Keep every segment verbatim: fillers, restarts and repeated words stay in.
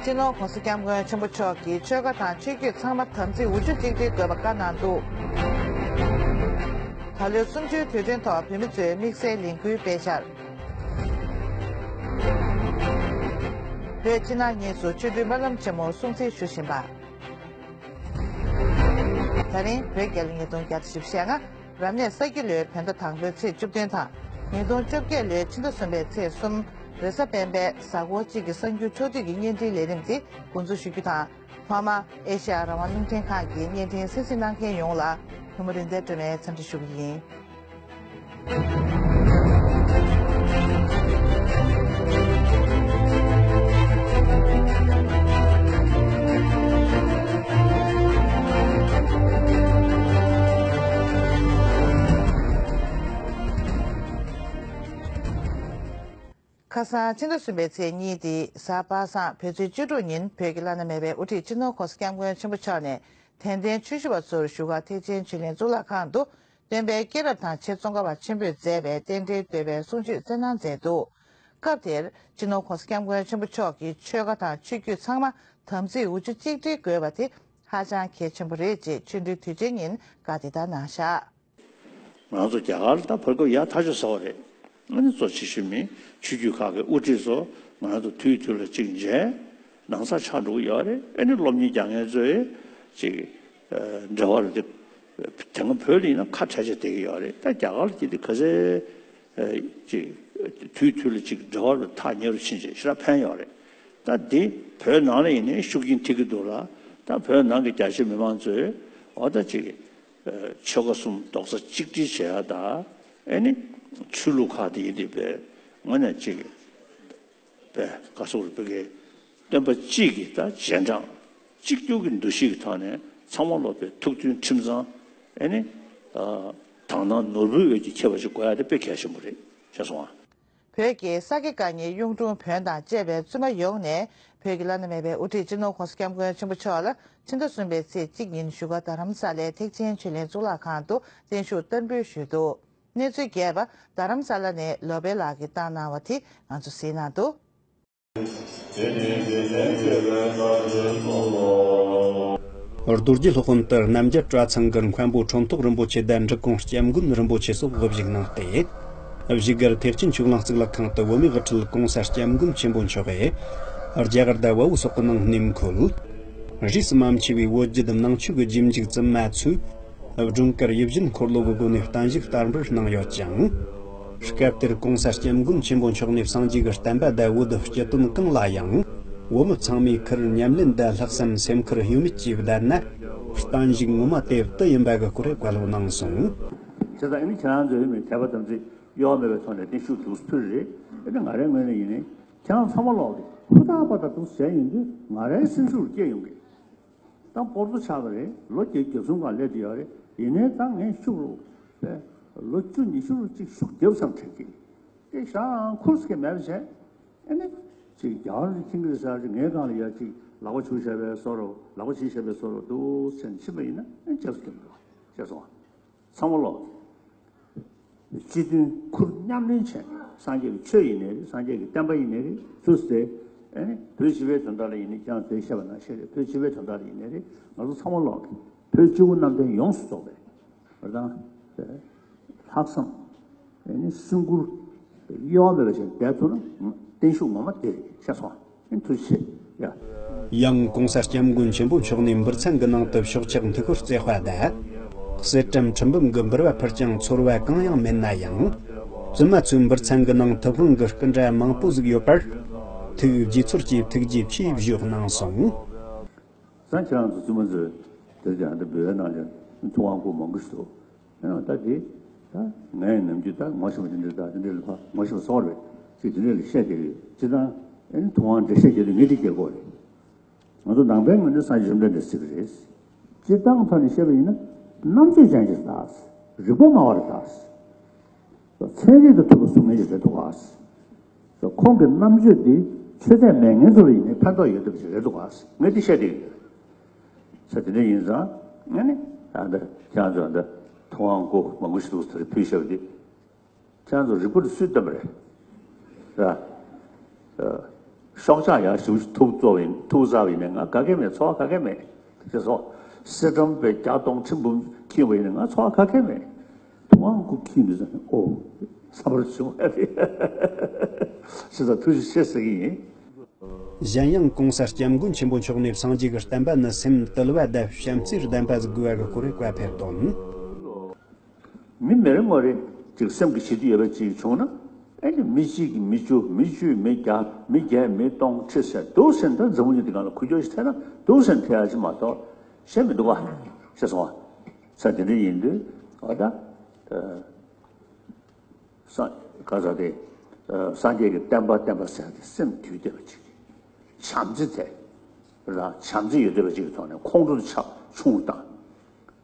སྤྱི་ནོར་༸གོང་ས་༸སྐྱབས་མགོན་ཆེན་པོ་མཆོག་གིས་ཆོལ་ཁ་དང་ཆོས་བརྒྱུད་ཚང་མ་དམ་ཚིག་འུ་ཅག་གཅིག་སྒྲིལ་དགོས་པ་བཀའ་གནང་འདུག་ད་ལོའི་གསུམ་བཅུའི་དུས་དྲན་ཐོག་བོད་མི་ཚོས་དམིགས་བསལ་ལས་འགུལ་སྤེལ་འཆར། བོད་ཕྱི་ནང་གཉིས་སུ་ཆོས་འདུལ་སྨོན་ལམ་ཆེན་མོ་སྲུང་བརྩི་ཞུ་བཞིན་པ། ད་རིང་བོད་རྒྱལ་ལོ་ཉིས་སྟོང་བརྒྱ་དང་བཞི་བཅུ་ཞེ་ལྔ། རབ་གནས་ས་ཁྱི་ལོའི་བོད་ཟླ་དང་པོའི་ཚེས་བཅུ་བདུན་དང་། ཉིས་སྟོང་བཅོ་བརྒྱད་ལོའི་ཕྱི་ཟླ་གསུམ་པའི་ཚེས་གསུམ། རེས་གཟའ་སྤེན་པའི་གཟའ་འཁོར་གཅིག་གི་གསར་འགྱུར་ཕྱོགས་བསྡུས་ཀྱི་བརྙན་འཕྲིན་ལས་རིམ་འདི་འགོ་འཛུགས་ཞུ་རྒྱུ་དང་། ཐོག་མར་ཨེ་ཤ་ཡ་རང་དབང་རླུང་འཕྲིན་ཁང་གི་བརྙན་འཕྲིན་གསན་གཟིགས་གནང་མཁན་ཡོངས་ལ་བུ་མོ་རིག་འཛིན་སྒྲོལ་མས་འཚམས་འདྲི་ཞུ་གི་ཡིན། ཁ་སང་ཕྱི་ཟླ་གསུམ་པའི་ཚེས་གཉིས་ཏེ་གཟའ་པ་སངས་བོད་ཚེས་བཅུ་དྲུག་ཉིན་བོད་ཀྱི་བླ་ན་མེད་པའི་དབུ་ཁྲིད་སྤྱི་ནོར་༸གོང་ས་༸སྐྱབས་མགོན་ཆེན་པོ་མཆོག་ནས་དད་ལྡན་ཆོས་ཞུ་བ་ཚོར་བཞུགས་སྒར་ཐེག་ཆེན་ཆོས་གླིང་གཙུག་ལག་ཁང་དུ་སྟོན་པའི་སྐྱེས་རབས་དང་ཆེད་ཙོང་ཁ་པ་ཆེན་པོས་མཛད་པའི་རྟེན་འབྲེལ་བསྟོད་པའི་གསུང་ཆོས་སྩལ་གནང་མཛད་འདུག་སྐབས་དེར་སྤྱི་ནོར་༸གོང་ས་༸སྐྱབས་མགོན་ཆེན་པོ་མཆོག་གིས་ཆོལ་ཁ་དང་ཆོས་བརྒྱུད་ཚང་མ་དམ་ཚིག་འུ་ཅག་གཅིག་སྒྲིལ་དགོས་པ་དེ་ཧ་ཅང་གལ་ཆེན་པོ་རེད་ཅེས་ཆོས་འབྲེལ་དུས་ཆེན་ཉིན་བཀའ་དེ་ལྟར་གནང་བཞག་ང་ཚོ་རྒྱ་གར་ལ་ད་བར་སྐབས་ཡག་ཐག་ཆོད་ཟེར་བ་རེད། ཨ་ནི་གཙོ་ཆེ་ཤོས་མི་ཆོས་བརྒྱུད་ཁག་གི་དབུ་ཁྲིད་ཚོ་ང་ཚོ་དུས་དུས་ལ་གཅིག་མཇལ། ནང་ས་ཆགས་འགྲོ་གི་ཡོད་རེད། ཨ་ནི་སློབ་གཉེར་རྒྱག་མཁན་ཚོའི་ཅིག་འབྲེལ་བ་རེད་དེ། དེ་སྔ་བོད་ལ་ཡིན་ན་ཁ་བྲལ་བྱས་བསྡད་ཀྱི་ཡོད་རེད། ད་རྒྱ་གར་ལ་སྐྱེས་དུས་ག་ཚད་ཅིག་དུས་དུས་ལ་ཅིག་འབྲེལ་བ་ཐག་ཉེ་རུ་ཕྱིན་བྱས་ཞེ་དྲག་ཕན་ཡོད་རེད། ད་འདི་བོད་ནང་ལ་ཡིན་ནའི་ཤུགས་རྐྱེན་ཐེབས་ཀྱི་འདུག་ལ། ད་བོད་ནང་གི་རྒྱ་ཆེ་མི་མང་ཚོས་འོ་ད་ཅིག་ཆོལ་ཁ་གསུམ་རྡོག་རྩ་གཅིག་སྒྲིལ་བྱེད་ཡ་དང་། ཨེ་ནི་ཆོས་ལུགས་ཁག་དེ་ཡིན་དུས་པའི་ངོས་ནས་ཅིག་པའི་བཀའ་ཟུར་བོད་ཀྱི་སྟོན་པ་གཅིག་གི་ད་རྗེས་འབྲང་གཅིག་གྱུར་གྱི་འདུ་ཤེས་ཀྱི་ཐོག་ནས་ཚང་མ་ལོག་པའི་ཐུགས་མཐུན་ཁྲིམས་གཙང་། ཨེ་ནི་དང་བླངས་ནོར་བུའི་འོད་ཀྱིས་ཁྱབ་པ་ཞིག་དགོས་ཡ་དེ་དཔེ་གལ་ཆེན་པོ་རེད་ཤེས་སོང་ཨ། བོད་ཀྱི་ས་དགེ་བཀའ་རྙིང་གཡུང་དྲུང་བོན་དང་བཅས་པའི་བཙུན་མ་ཡོངས་ནས་བོད་ཀྱི་བླ་ན་མེད་པའི་དབུ་ཁྲིད་སྤྱི་ནོར་༸གོང་ས་༸སྐྱབས་མགོན་ཆེན་པོ་མཆོག་ལ་ཕྱི་ཟླ་གསུམ་པའི་ཚེས་གཅིག་ཉིན་བཞུགས་སྒར་རྡ་རམ་ས་ལའི་ཐེག་ཆེན་ཆོས་གླིང་གཙུག་ལག་ཁང་དུ་བརྟན་བཞུགས་བསྟར་འབུལ་ཞུས་འདུག་གནས་ཚུལ་རྒྱས་པ་རྡ་རམ་ས་ལ་ནས་ལོ་པཎ་ལགས་ཀྱིས་བཏང་གནང་བ་དེ་ང་ཚོ་གཟིགས་གནང་འདུག་རྡོ་རྗེ་སློབ་དཔོན་ལྟར་རྣམ་རྒྱལ་གྲྭ་ཚང་གི་མཁན་པོ་ཁྲོམ་ཐོག་རིན་པོ་ཆེ་དང་འབྲི་གུང་སྐྱབས་མགོན་རིན་པོ་ཆེ་སོགས་དབུ་བཞུགས་གནང་སྟེ། བཞུགས་སྒར་ཐེག་ཆེན་ཆོས་གླིང་གཙུག་ལག་ཁང་དུ་བོད་མིའི་དབུ་ཁྲིད་༸གོང་ས་༸སྐྱབས་མགོན་ཆེན་པོ་མཆོག་གིས་རྒྱ་གར་དང་བལ་པོ་སོག་པོའི་ནང་གནས་འཁོད། རིས་སུ་མ་ཆད་པའི་བོད་བརྒྱུད་ནང་ཆོས་ཀྱི་རྗེས་འཇུག་བཙུན་མ་ཚོས། སྒྲོལ་དཀར་ཡིད་བཞིན་འཁོར་ལོ་གི་སྒོ་ནས་བརྟན་བཞུགས་བསྟར་འབུལ་གནང་ཡོད་ཅིང་། སྐབས་དེར་༸གོང་ས་༸སྐྱབས་མགོན་ཆེན་པོ་མཆོག་ནས་སངས་རྒྱས་ཀྱི་བསྟན་པ་དང་བོད་སྤྱི་དོན་གང་ལ་ཡང་བོད་མི་ཚང་མས་ཁུར་ཉམས་ལེན་དང་ལྷག་བསམ་སེམས་ཁུར་ལྷོད་མེད་ཀྱིས་བསྡད་ན། བརྟན་བཞུགས་ངོ་མ་དེ་བསྟུད་ཡིན་པ་གི་སྐོར་བཀའ་སློབ་གནང་སོང་། བྱས་ཙང་ཨ་ནི་ཁྱེད་རང་ཚོའི་མི་དད་པ་དམ་ཚིག་གཡོ་བ་མེད་པའི་ཐོག་ནས་བརྟན་བཞུགས་འདུག་ཕུལ་རེད། ཨ་ནི་ང་རའི་ངོས་ནས་ཡིན་ནའི་ཁྱེད་རང་ཚང་མ་ལོག་གི་ཧུར་ཐག་པ་དང་འདུག་བྱས་ཡོང་དུས་ང་རའི་སེམས་ཤུགས་སྐྱེ་ཡོང་གི། ད་སྤོར་ཐོ་ཆགས་པ་རེད། ལོ་བརྒྱད་ཅུ་གྱ་གསུམ་སྒང་སླེབས་ཀྱི་ཡོད་རེད། ཡིན་ནའི་ད་ངས་ཤུགས་རུ་པས་ལོ་བཅུ་ཉི་ཤུ་རུ་གཅིག་ཤུགས་རྒྱབ་བསམ་དྲན་གྱི། དེ་ཞག་ཁུར་སྐད་མེད་པ་བྱས། ཨ་ནི་ཅིག་རྒྱ་གར་གྱི་ཁྱིམ་གྱི་ས་ཅིག་ངའི་སྒང་ལ་ཡ་ཅིག་ལག་པ་འཇུ་བྱས་པའི་བཟོ་འདྲ། ལག་པ་བྱིལ་བྱས་པའི་བཟོ་འདྲ་འདུག་ཟེར་ནས་ཕྱིན་པ་ཡིན་ན་ཨ་ནི་རྗེས་སུ་སྐྱེ་མི་འདུག་བ། ཤེས་སོང་ང་། ཚང་མ་ལོག་སྤྱི་མཐུན་ཁུར་མཉམ་ལེན་བྱས། སངས་རྒྱས་ཀྱི་ཆོས་ཡིན་ནའི་རེད། སངས་རྒྱས་ཀྱི་བསྟན་པ་ཡིན་ནའི་རེད། ཚུར་ཟེར། ཨ་ནི་བོད་སྤྱི་པའི་དོན་དག་ལ་ཡིན་ནའི་ཀྱང་དེ་བཤད་པ་ནང་བཞིན་རེད། བོད་སྤྱི་པའི་དོན་དག་ལ་ཡིན་ནའི་རེད། ང་ཚོ་ཚང་མ་ལོག་གི་བོད་སྤྱི་བོ་གནམ་བསྟན་ཡོངས་སུ་རྫོགས་པའི་བར་དང་། ལྷག་བསམ། ཨ་ནི་སེམས་ཁུར། གཡོ་བ་མེད་པ་ཞིག་བསྡད་ཐུབ་ན་བརྟན་བཞུགས་ངོ་མ་དེ་རེད། ཤེས་སོང་། ཨ་ནི་ཐུགས་རྗེ་ཆེ་ཡ། ཡང་༸གོང་ས་༸སྐྱབས་མགོན་ཆེན་པོ་མཆོག་ནས་འབུར་ཚན་གྱི་ནང་དུ་ཕྱག་ཆག་མཐུད་ཤོར་རྩེ་དཔའ་དང་། གསེར་ཊམ་ཁྲི་འབུམ་གྱི་འབུར་བ་ཕུལ་ཀྱང་ཚོར་བ་གང་ཡང་མེད་ན་ཡང་། བཙུན་མ་ཚོས་འབུར་ཚན་གྱི་ནང་ཐུབ་དབང་གི་སྐུ་འདྲ་མང་པོ་ཟིག་ཡོད་པར། ཐུགས་དགྱེས་ཚོར་གྱིས་ཐུགས་རྗེ་ཆེ་ཞུ་གནང་སོང་། ས་ཁྱེད་རང་ཚོ་བཙུན་མ་ཚོས་དེར་ཀྱང་འདི་འབུལ་བའི་ནང་ལ་ཐུབ་དབང་སྐུ་མང་པོ་ཞིག་འདུག་ཨ་ནི་ད་དེ་ད་ངས་ནམ་རྒྱུན་ད་ངོ་ཤེས་པ་དེ་འདྲ་དང་དེ་འདྲ་ལ་ཕར་ངོ་ཤེས་པ་སོགས་རེད་ཅེས་དེ་འདྲ་ལ་བཤད་བསྡད་ཀྱི་ཡོད། སྤྱིར་བཏང་ཨ་ནི་ཐུབ་དབང་འགྲེལ་བཤད་རྒྱག་དུས་ངས་འདི་རྒྱག་དགོས་རེད། ང་ཚོ་ནང་པའི་ངོས་ནས་སངས་རྒྱས་བཅོམ་ལྡན་འདས་ཟེར་གྱི་རེད། སྤྱིར་བཏང་ཐོག་ནས་བཤད་པ་ཡིན་ན་རྣམ་དཔྱོད་ཅན་ཞིག་རེད་ད། རིག་པ་སྨྲ་བ་རེད་ད། ཚན་རིག་དང་མཐུན་པ་གསུང་མཁན་ཞིག་རེད་འདུག་ག་ཁོང་གི་རྣམ་དཔྱོད་འདི་ཆོས་དད་མེད་མཁན་ཚོ་ལ་ཡིན་ནའི་ཕན་ཐོགས་ཡོད་བསྡད་པ་ཞིག་རེད་འདུག་ག་ངས་འདི་བཤད་བསྡད་ཀྱི་ཡོད། ས་དེ་འདྲ་ཡིན་ཙང་ཨ་ནི་ད་ལྟ་ཁྱེད་རང་ཚོ་ད་ལྟ་ཐུབ་དབང་སྐུ་མང་པོ་ཞིག་འདུག་ཟེར་ཕུལ་བཞག་པ་འདི་ཁྱེད་རང་ཚོ་རིག་པ་འདི་སུས་བཏོན་པ་རེད། ར། ཨ། ཤོག་ཆག་ཡག་ཞིག་ཐུག་བཙོ་བའི་ཐུག་ཟ་བའི་ནས་ང་ག་གེ་མེད། འཚོ་བ་ག་གེ་མེད་ཅེས་སོ། སེ་འབྲམ་པའི་བརྒྱ་སྟོང་ཁྲི་འབུམ་འཁྱིལ་བའི་ནས་ང་འཚོ་བ་ག་གེ་མེད། དུང་དབང་སྐུ་འཁྱིལ་ནས་ཟེར་ནས་ཨོ་བསམ་པར་བྱུང་བ་རེད། ཞེས་ཐུགས་རྗེ་ཆེ་ཟེར་གྱི་ཡིན། གཞན་ཡང་གོང་ས་སྐྱབས་མགོན་ཆེན་པོ་མཆོག་ནས་སངས་རྒྱས་ཀྱི་བསྟན་པ་ནི་སེམས་དུལ་བ་དང་བྱམས་བརྩེར་ལྡན་པ་ཟིག་དགོས་པ་གི་སྐོར་བཀའ་ཕེབས་དོན། མི་མི་རེ་ངོ་རེ་ཅིག་སེམས་ཀྱི་ཞི་དུལ་ཡོད་པ་ཅིག་བྱུང་ན། ཨེ་ནི་མི་གཅིག་གིས་མི་བཅུ་མི་བཅུས་མི་བརྒྱ་མི་བརྒྱས་མི་སྟོང་ཁྲི་ཟེར་འདུག་ཟེར་ན། ད་འཛམ་བུ་གླིང་འདི་སྒང་ལ་ཁུ་བྱུག་ཞིག་ཐེབས་ན་འདུག་ཟེར་ན་ཐེབས་ཡ་ཅིག་མ་གཏོགས་གཞན་མི་འདུག་ག་ཞེས་གསུངས་པ། ས་དེ་འདྲ་ཡིན་དུས་ཨ་ད། སངས་ག་ས་དེ། སངས་རྒྱས་ཀྱི་བསྟན་པ་བསྟན་པ་ཟེར་ཏེ་སེམས་དུལ་བསྡད་པ་ཅིག་བྱམས་བརྩེ་དེ། ར་བྱམས་བརྩེ་ཡོད་བསྡད་པ་ཅིག་གི་ཐོག་ནས་ཁོང་ཁྲོ་ཆགས་ཆུང་བཏང་།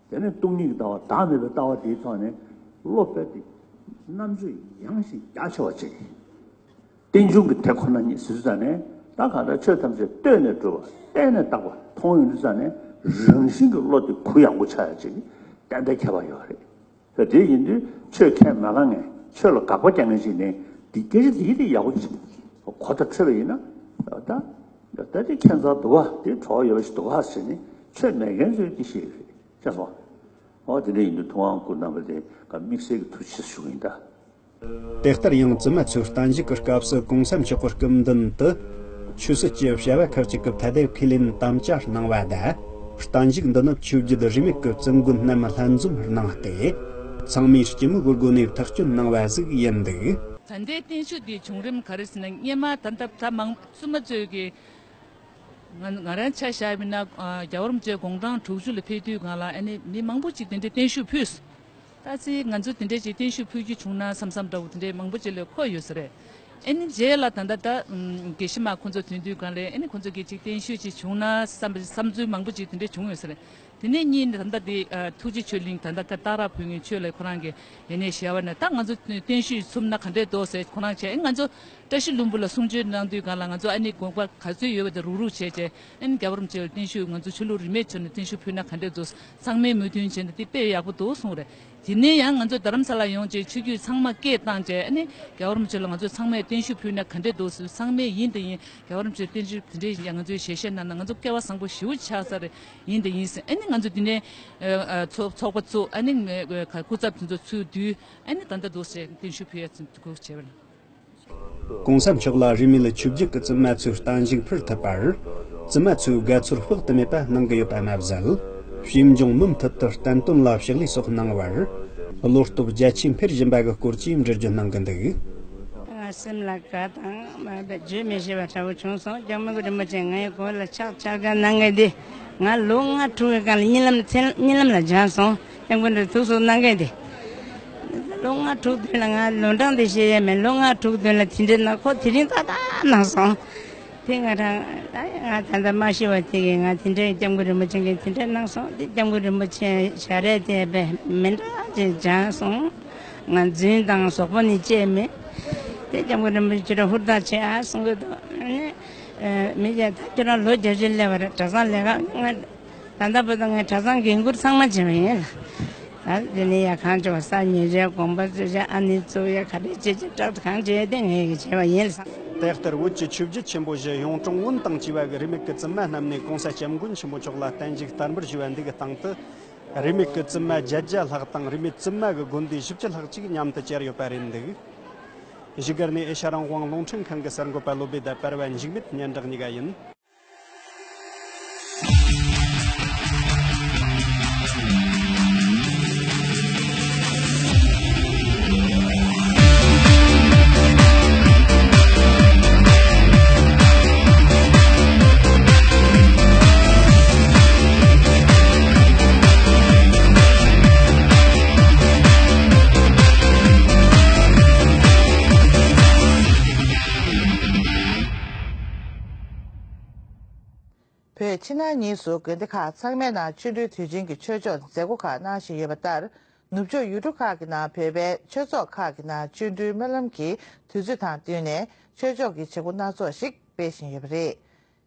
དེ་ནས་སྟོང་ཉིད་ཀྱི་ལྟ་བ་བདག་མེད་པའི་ལྟ་བ་དེའི་ཐོག་ནས་བློ་རྦད་དེ་རྣམ་དཔྱོད་ཡངས་ཤིང་རྒྱ་ཆེ་བ་ཅིག་རྟེན་འབྱུང་གི་དེ་ཁོ་ན་ཉིད་ཟེར་ཙང་ནས་ད་གང་ལྟར་ཆོས་ཐམས་ཅད་ལྟོས་ནས་གྲུབ་པ་བལྟས་ནས་དག་པ་མཐོང་ཡོང་དུས་ཙང་ནས་རང་བཞིན་གྱི་བློ་དེ་གུ་ཡངས་པོ་ཆགས་ཡ་ཅིག་གི་ཏན་ཏན་ཁྱད་པར་ཡོད་རེད། ད་དེ་ཡིན་དུས་ཆོས་ཁས་མ་བླངས་མཁན་ཆོས་ལ་དགག་པ་རྒྱག་མཁན་ཞིག་ནས་འདི་སྐད་ཆ་འདི་དེ་ཡག་པོ་ཅིག་གོ་བརྡ་འཕྲོད་པ་ཡིན་ན། ད་ད་དེ་ཁྱད་མཚར་འདུག་ག་དེ་བྲོ་བ་ཡོད་པ་ཞིག་འདུག་ག་ཟེར་ནས་ཆོས་མེད་མཁན་ཚོས་དེ་ཤེས་ཡོད་རེད་ཤེས་སོང་། འོ་དེ་འདྲ་ཡིན་དུས་ཐུབ་དབང་སྐུ་རྣམ་པ་དེ་ག་དམིགས་བསལ་གྱི་ཐུགས་རྗེ་ཆེ་ཞུ་གི་ཡིན་ད། དེ་ལྟར་ཡང་བཙུན་མ་ཚོའི་བརྟན་བཞུགས་ཀྱི་སྐབས་སུ་གོང་ས་མཆོག་གི་སྐུ་མདུན་དུ་ཆོས་སྲིད་ཀྱི་བྱ་བ་ཁག་ཅིག་གི་ཐད་དེ་ཁས་ལེན་དམ་བཅའ་གནང་བ་དང་། བརྟན་བཞུགས་འདི་ནི་ཆོས་བརྒྱུད་རིས་མེད་ཀྱི་བཙུན་དགོན་རྣམས་ལྷན་འཛོམས་གནང་སྟེ། ཚང་མས་སྐྱིད་མོས་སྒོ་ནས་ཐག་གཅོད་གནང་བ་ཞིག་ཡིན་འདུག་ད་ལྟའི་བརྟན་བཞུགས་འདིའི་བྱུང་རིམ་ག་རེ་ཟེར་ན། སྔོན་མ་ད་ལྟ་ད་མང་བཙུན་མ་ཚོས་ཀྱི་ང་ང་རང་ཆ་བཞག་པ་ཡིན་ན། ཨ། རྒྱལ་བ་རིན་པོ་ཆེ་དགུང་གྲངས་དྲུག་ཅུ་ལ་ཕེབས་དུས་སྒང་ལ་ཨ་ནི་མི་མང་པོ་ཅིག་དེ་འདྲའི་བརྟན་བཞུགས་ཕུལ། ད་ཅི་ང་ཚོ་དེ་འདྲའི་ཅིག་བརྟན་བཞུགས་ཕུལ་རྒྱུ་བྱུང་ན་བསམ་བསམ་འདྲ་བོ་དེ་འདྲའི་མང་པོ་ཅིག་ལ་འཁོར་ཡོད་ས་རེད། ཨ་ནི་རྗེས་ལ་ད་ལྟ་ད་ཨམ་དགེ་བཤེས་མ་ཁོང་ཚོ་ཐོན་དུས་སྒང་ལ་ཨ་ནི་ཁོང་ཚོ་གིས་ཅིག་བརྟན་བཞུགས་ཅིག་བྱུང་ན་བསམ་པའི་བསམ་ཚུལ་མང་པོ་ཅིག་དེ་འདྲའི་བྱུང་ཡོད་ས་རེད། དེ་ནས་གཉིས་ནི་ད་ལྟ་དེ་ཨ་ཐུགས་རྗེ་ཆེ་ལིང་ད་ལྟ་ཁ་སྟག་ར་ཕུལ་མཁན་ཆོས་ལ་ཁོ་རང་གི་ཡོན་གནས་ཞུ་བ་ན། ད་ང་ཚོ་བརྟན་བཞུགས་ཚུགས་ན་ག་འདྲས་འདུག་ཟེར་ཁོ་རང་བྱས། ཨ་ནི་ང་ཚོ་བཀྲ་ཤིས་ལྷུན་པོ་ལ་གསུང་ཆོས་གནང་དུས་སྒང་ལ་ང་ཚོ་ཨ་ནི་དགོངས་པ་ག་ཚོད་ཡོད་པ་དེ་རུག་རུག་བྱས་བྱས། ཨ་ནི་རྒྱལ་བ་རིན་པོ་ཆེ་ལ་བརྟན་བཞུགས་ང་ཚོ་ཆོས་ལུགས་རིས་མེད་ཆོས་ནས་བརྟན་བཞུགས་ཕུལ་ན་ག་འདྲས་འདུག་ཚང་མས་མོས་མཐུན་བྱས་ནས་དེ་དཔེ་ཡག་པོ་འདུག་གསུངས་རེད། དེ་ནས་ཡང་ང་ཚོ་རྡ་རམ་ས་ལ་ཡོང་བྱས་ཆོས་བརྒྱུད་ཚང་མ་སྐད་བཏང་བྱས། ཨ་ནི་རྒྱལ་བ་རིན་པོ་ཆེ་ལ་ང་ཚོ་ཚང་མས་བརྟན་བཞུགས་ཕུལ་ན་ག་འདྲས་འདུག་ཟེར། ཚང་མས་ཡིན་དང་ཡིན། རྒྱལ་བ་རིན་པོ་ཆེ་བརྟན་བཞུགས་དེ་འདྲས་ཡང་ང་ཚོས་ཞལ་བཞེས་གནང་ན་ང་ཚོ་སྐལ་བ་བཟང་པོ་ཞེ་པོ་ཆགས་ས་རེད། ཡིན་དང་ཡིན་ཟེར། ཨ་ནི་ང་ཚོ་དེ་ནས་ཨ་ཨ་ཚོགས་ཚོགས་པ་བཙུགས། ཨ་ནི་ངས་སྐུ་ཚབ་དེ་ཚོ་ཚུར་བསྡུས། ཨ་ནི་ད་ལྟ་འདུག་ཟེར་བརྟན་བཞུགས་ཕུལ་ཡ་ཚུན་དགོས་བྱས་པ་རེད། གོང་ས་མཆོག་ལ་རིས་མེད་ཆོས་བརྒྱུད་ཀྱི་བཙུན་མ་ཚོས་བརྟན་བཞུགས་ཕུལ་ཐུབ་པར། བཙུན་མ་ཚོས་དགའ་ཚོར་དཔག་ཏུ་མེད་པ་གནང་གི་ཡོད་པ་མ་ཟད། ཞིབ་འཇུག་མུ་མཐུད་དུ་བསྟན་དོན་ལ་ཕྱག་ལས་སོགས་གནང་བར། བློ་སྟོབས་རྒྱ་ཆེ་འཕེལ་བཞིན་པ་གི་སྐོར་གྱིས་འགྲེལ་བརྗོད་གནང་གི་འདུག་ང་སེམས་ལ་དགའ་དང་མ་བརྗོད་མི་ཤེས་པ་འདྲ་བོ་བྱུང་སོང་། སྐྱབས་མགོན་རིན་པོ་ཆེ་ངའི་མགོ་ལ་ཕྱག་འཚལ་ག་གནང་མཁན་དེ། ང་ལོ་ལྔ་དྲུག་གི་སྒང་ལ་གཉིད་ལམ་མཚན་གཉིད་ལམ་ལ་སྦྱངས་སོང་། སྐྱབས་མགོན་རིན་པོ་ཆེ་ཐུགས་གསོ་གནང་མཁན་དེ། ལོ་ལྔ་དྲུག་བདུན་ལ་ང་ལུང་དྲངས་དེ་བཤད་ཡས་མེད། ལོ་ལྔ་དྲུག་བདུན་ལ་དེ་འདྲའི་གནང་། ཁོ་དེ་རིང་ཏག་ཏག་གནང་སོང་། དེ་ང་རང་ད་ང་ད་ལྟ་མ་ཤི་བ་དེ་གིས་ང་དེ་འདྲའི་སྐྱབས་མགོན་རིན་པོ་ཆེ་གིས་དེ་འདྲའི་གནང་སོང་། དེ་སྐྱབས་མགོན་རིན་པོ་ཆེ་ཞལ་རས་དེ་དཔེ་མི་འདྲ་ཅིག་སྦྱངས་སོང་། ང་རྫུན་དང་ཟོག་པོ་ནི་བཅད་མེད། དེ་སྐྱབས་མགོན་རིན་པོ་ཆེ་ཁྱོད་རང་ཧུར་ཐག་བྱེད་ཨ་གསུང་གི་འདུག་ཨ་ནི་མི་གཞན་ད་ཁྱོད་རང་ལོ་བརྒྱད་ཅུ་སླེབས་པ་རེད། གྲྭ་ཚང་ལས་ཀ་ང་ད་ལྟ་བར་དུ་ངས་གྲྭ་ཚང་འགན་འཁུར་ཚང་མ་བྱས་པ་ཡིན་ལ། ད་དེ་ནས་ཡ་གང་བྱུང་བ་ས་ཉོ་བྱས། དགོན་པ་བཙུགས་བྱས། ཨ་ནི་གཙོ་བོ་ཡ་ག་རེ་བྱེད་ཀྱི་དྲག་གང་བྱས་དེ་ངས་གི་བྱས་པ་ཡིན་ལ། དེ་ལྟར་བོད་ཀྱི་ཆོས་བརྒྱུད་ཆེན་པོ་བཞི་གཡུང་དྲུང་བོན་དང་བཅས་པ་གི་རིས་མེད་ཀྱི་བཙུན་མ་རྣམས་ནས་གོང་ས་སྐྱབས་མགོན་ཆེན་པོ་མཆོག་ལ་བརྟན་བཞུགས་བསྟར་འབུལ་ཞུས་པ་འདི་གི་སྟེང་དུ། རིས་མེད་ཀྱི་བཙུན་མ་བརྒྱད་བརྒྱ་ལྷག་དང་། རིས་མེད་བཙུན་མ་གི་དགོན་སྡེ་བཞི་བཅུ་ལྷག་ཅིག་མཉམ་དུ་བཅར་ཡོད་པ་རེད་འདུག་བཞུགས་སྒར་ནས་ཨེ་ཤ་རང་དབང་རླུང་འཕྲིན་ཁང་གི་གསར་འགོད་པ་བློ་བྷེ་དང་པར་བ་འཇིགས་མེད་སྙན་གྲགས་གཉིས་ཀ་ཡིན། བོད་ཕྱི་ནང་གཉིས་སུ་དགོན་སྡེ་ཁག་ཚང་མའི་ནང་བཅིངས་འགྲོལ་དུས་ཆེན་གྱི་ཆོས་ཕྱོགས་མཛད་སྒོ་ཁག་གནང་བཞིན་ཡོད་པ་ལྟར། ནུབ་ཕྱོགས་ཡུལ་གྲུ་ཁག་གི་ནང་བོད་པའི་ཆོས་ཚོགས་ཁག་གི་ནང་བཅིངས་འགྲོལ་སྨོན་ལམ་གྱི་དུས་ཚོད་དང་བསྟུན་ནས་ཆོས་ཕྱོགས་ཀྱི་བྱེད་སྒོ་སྣ་ཚོགས་ཤིག་སྤེལ་བཞིན་ཡོད་པ་རེད།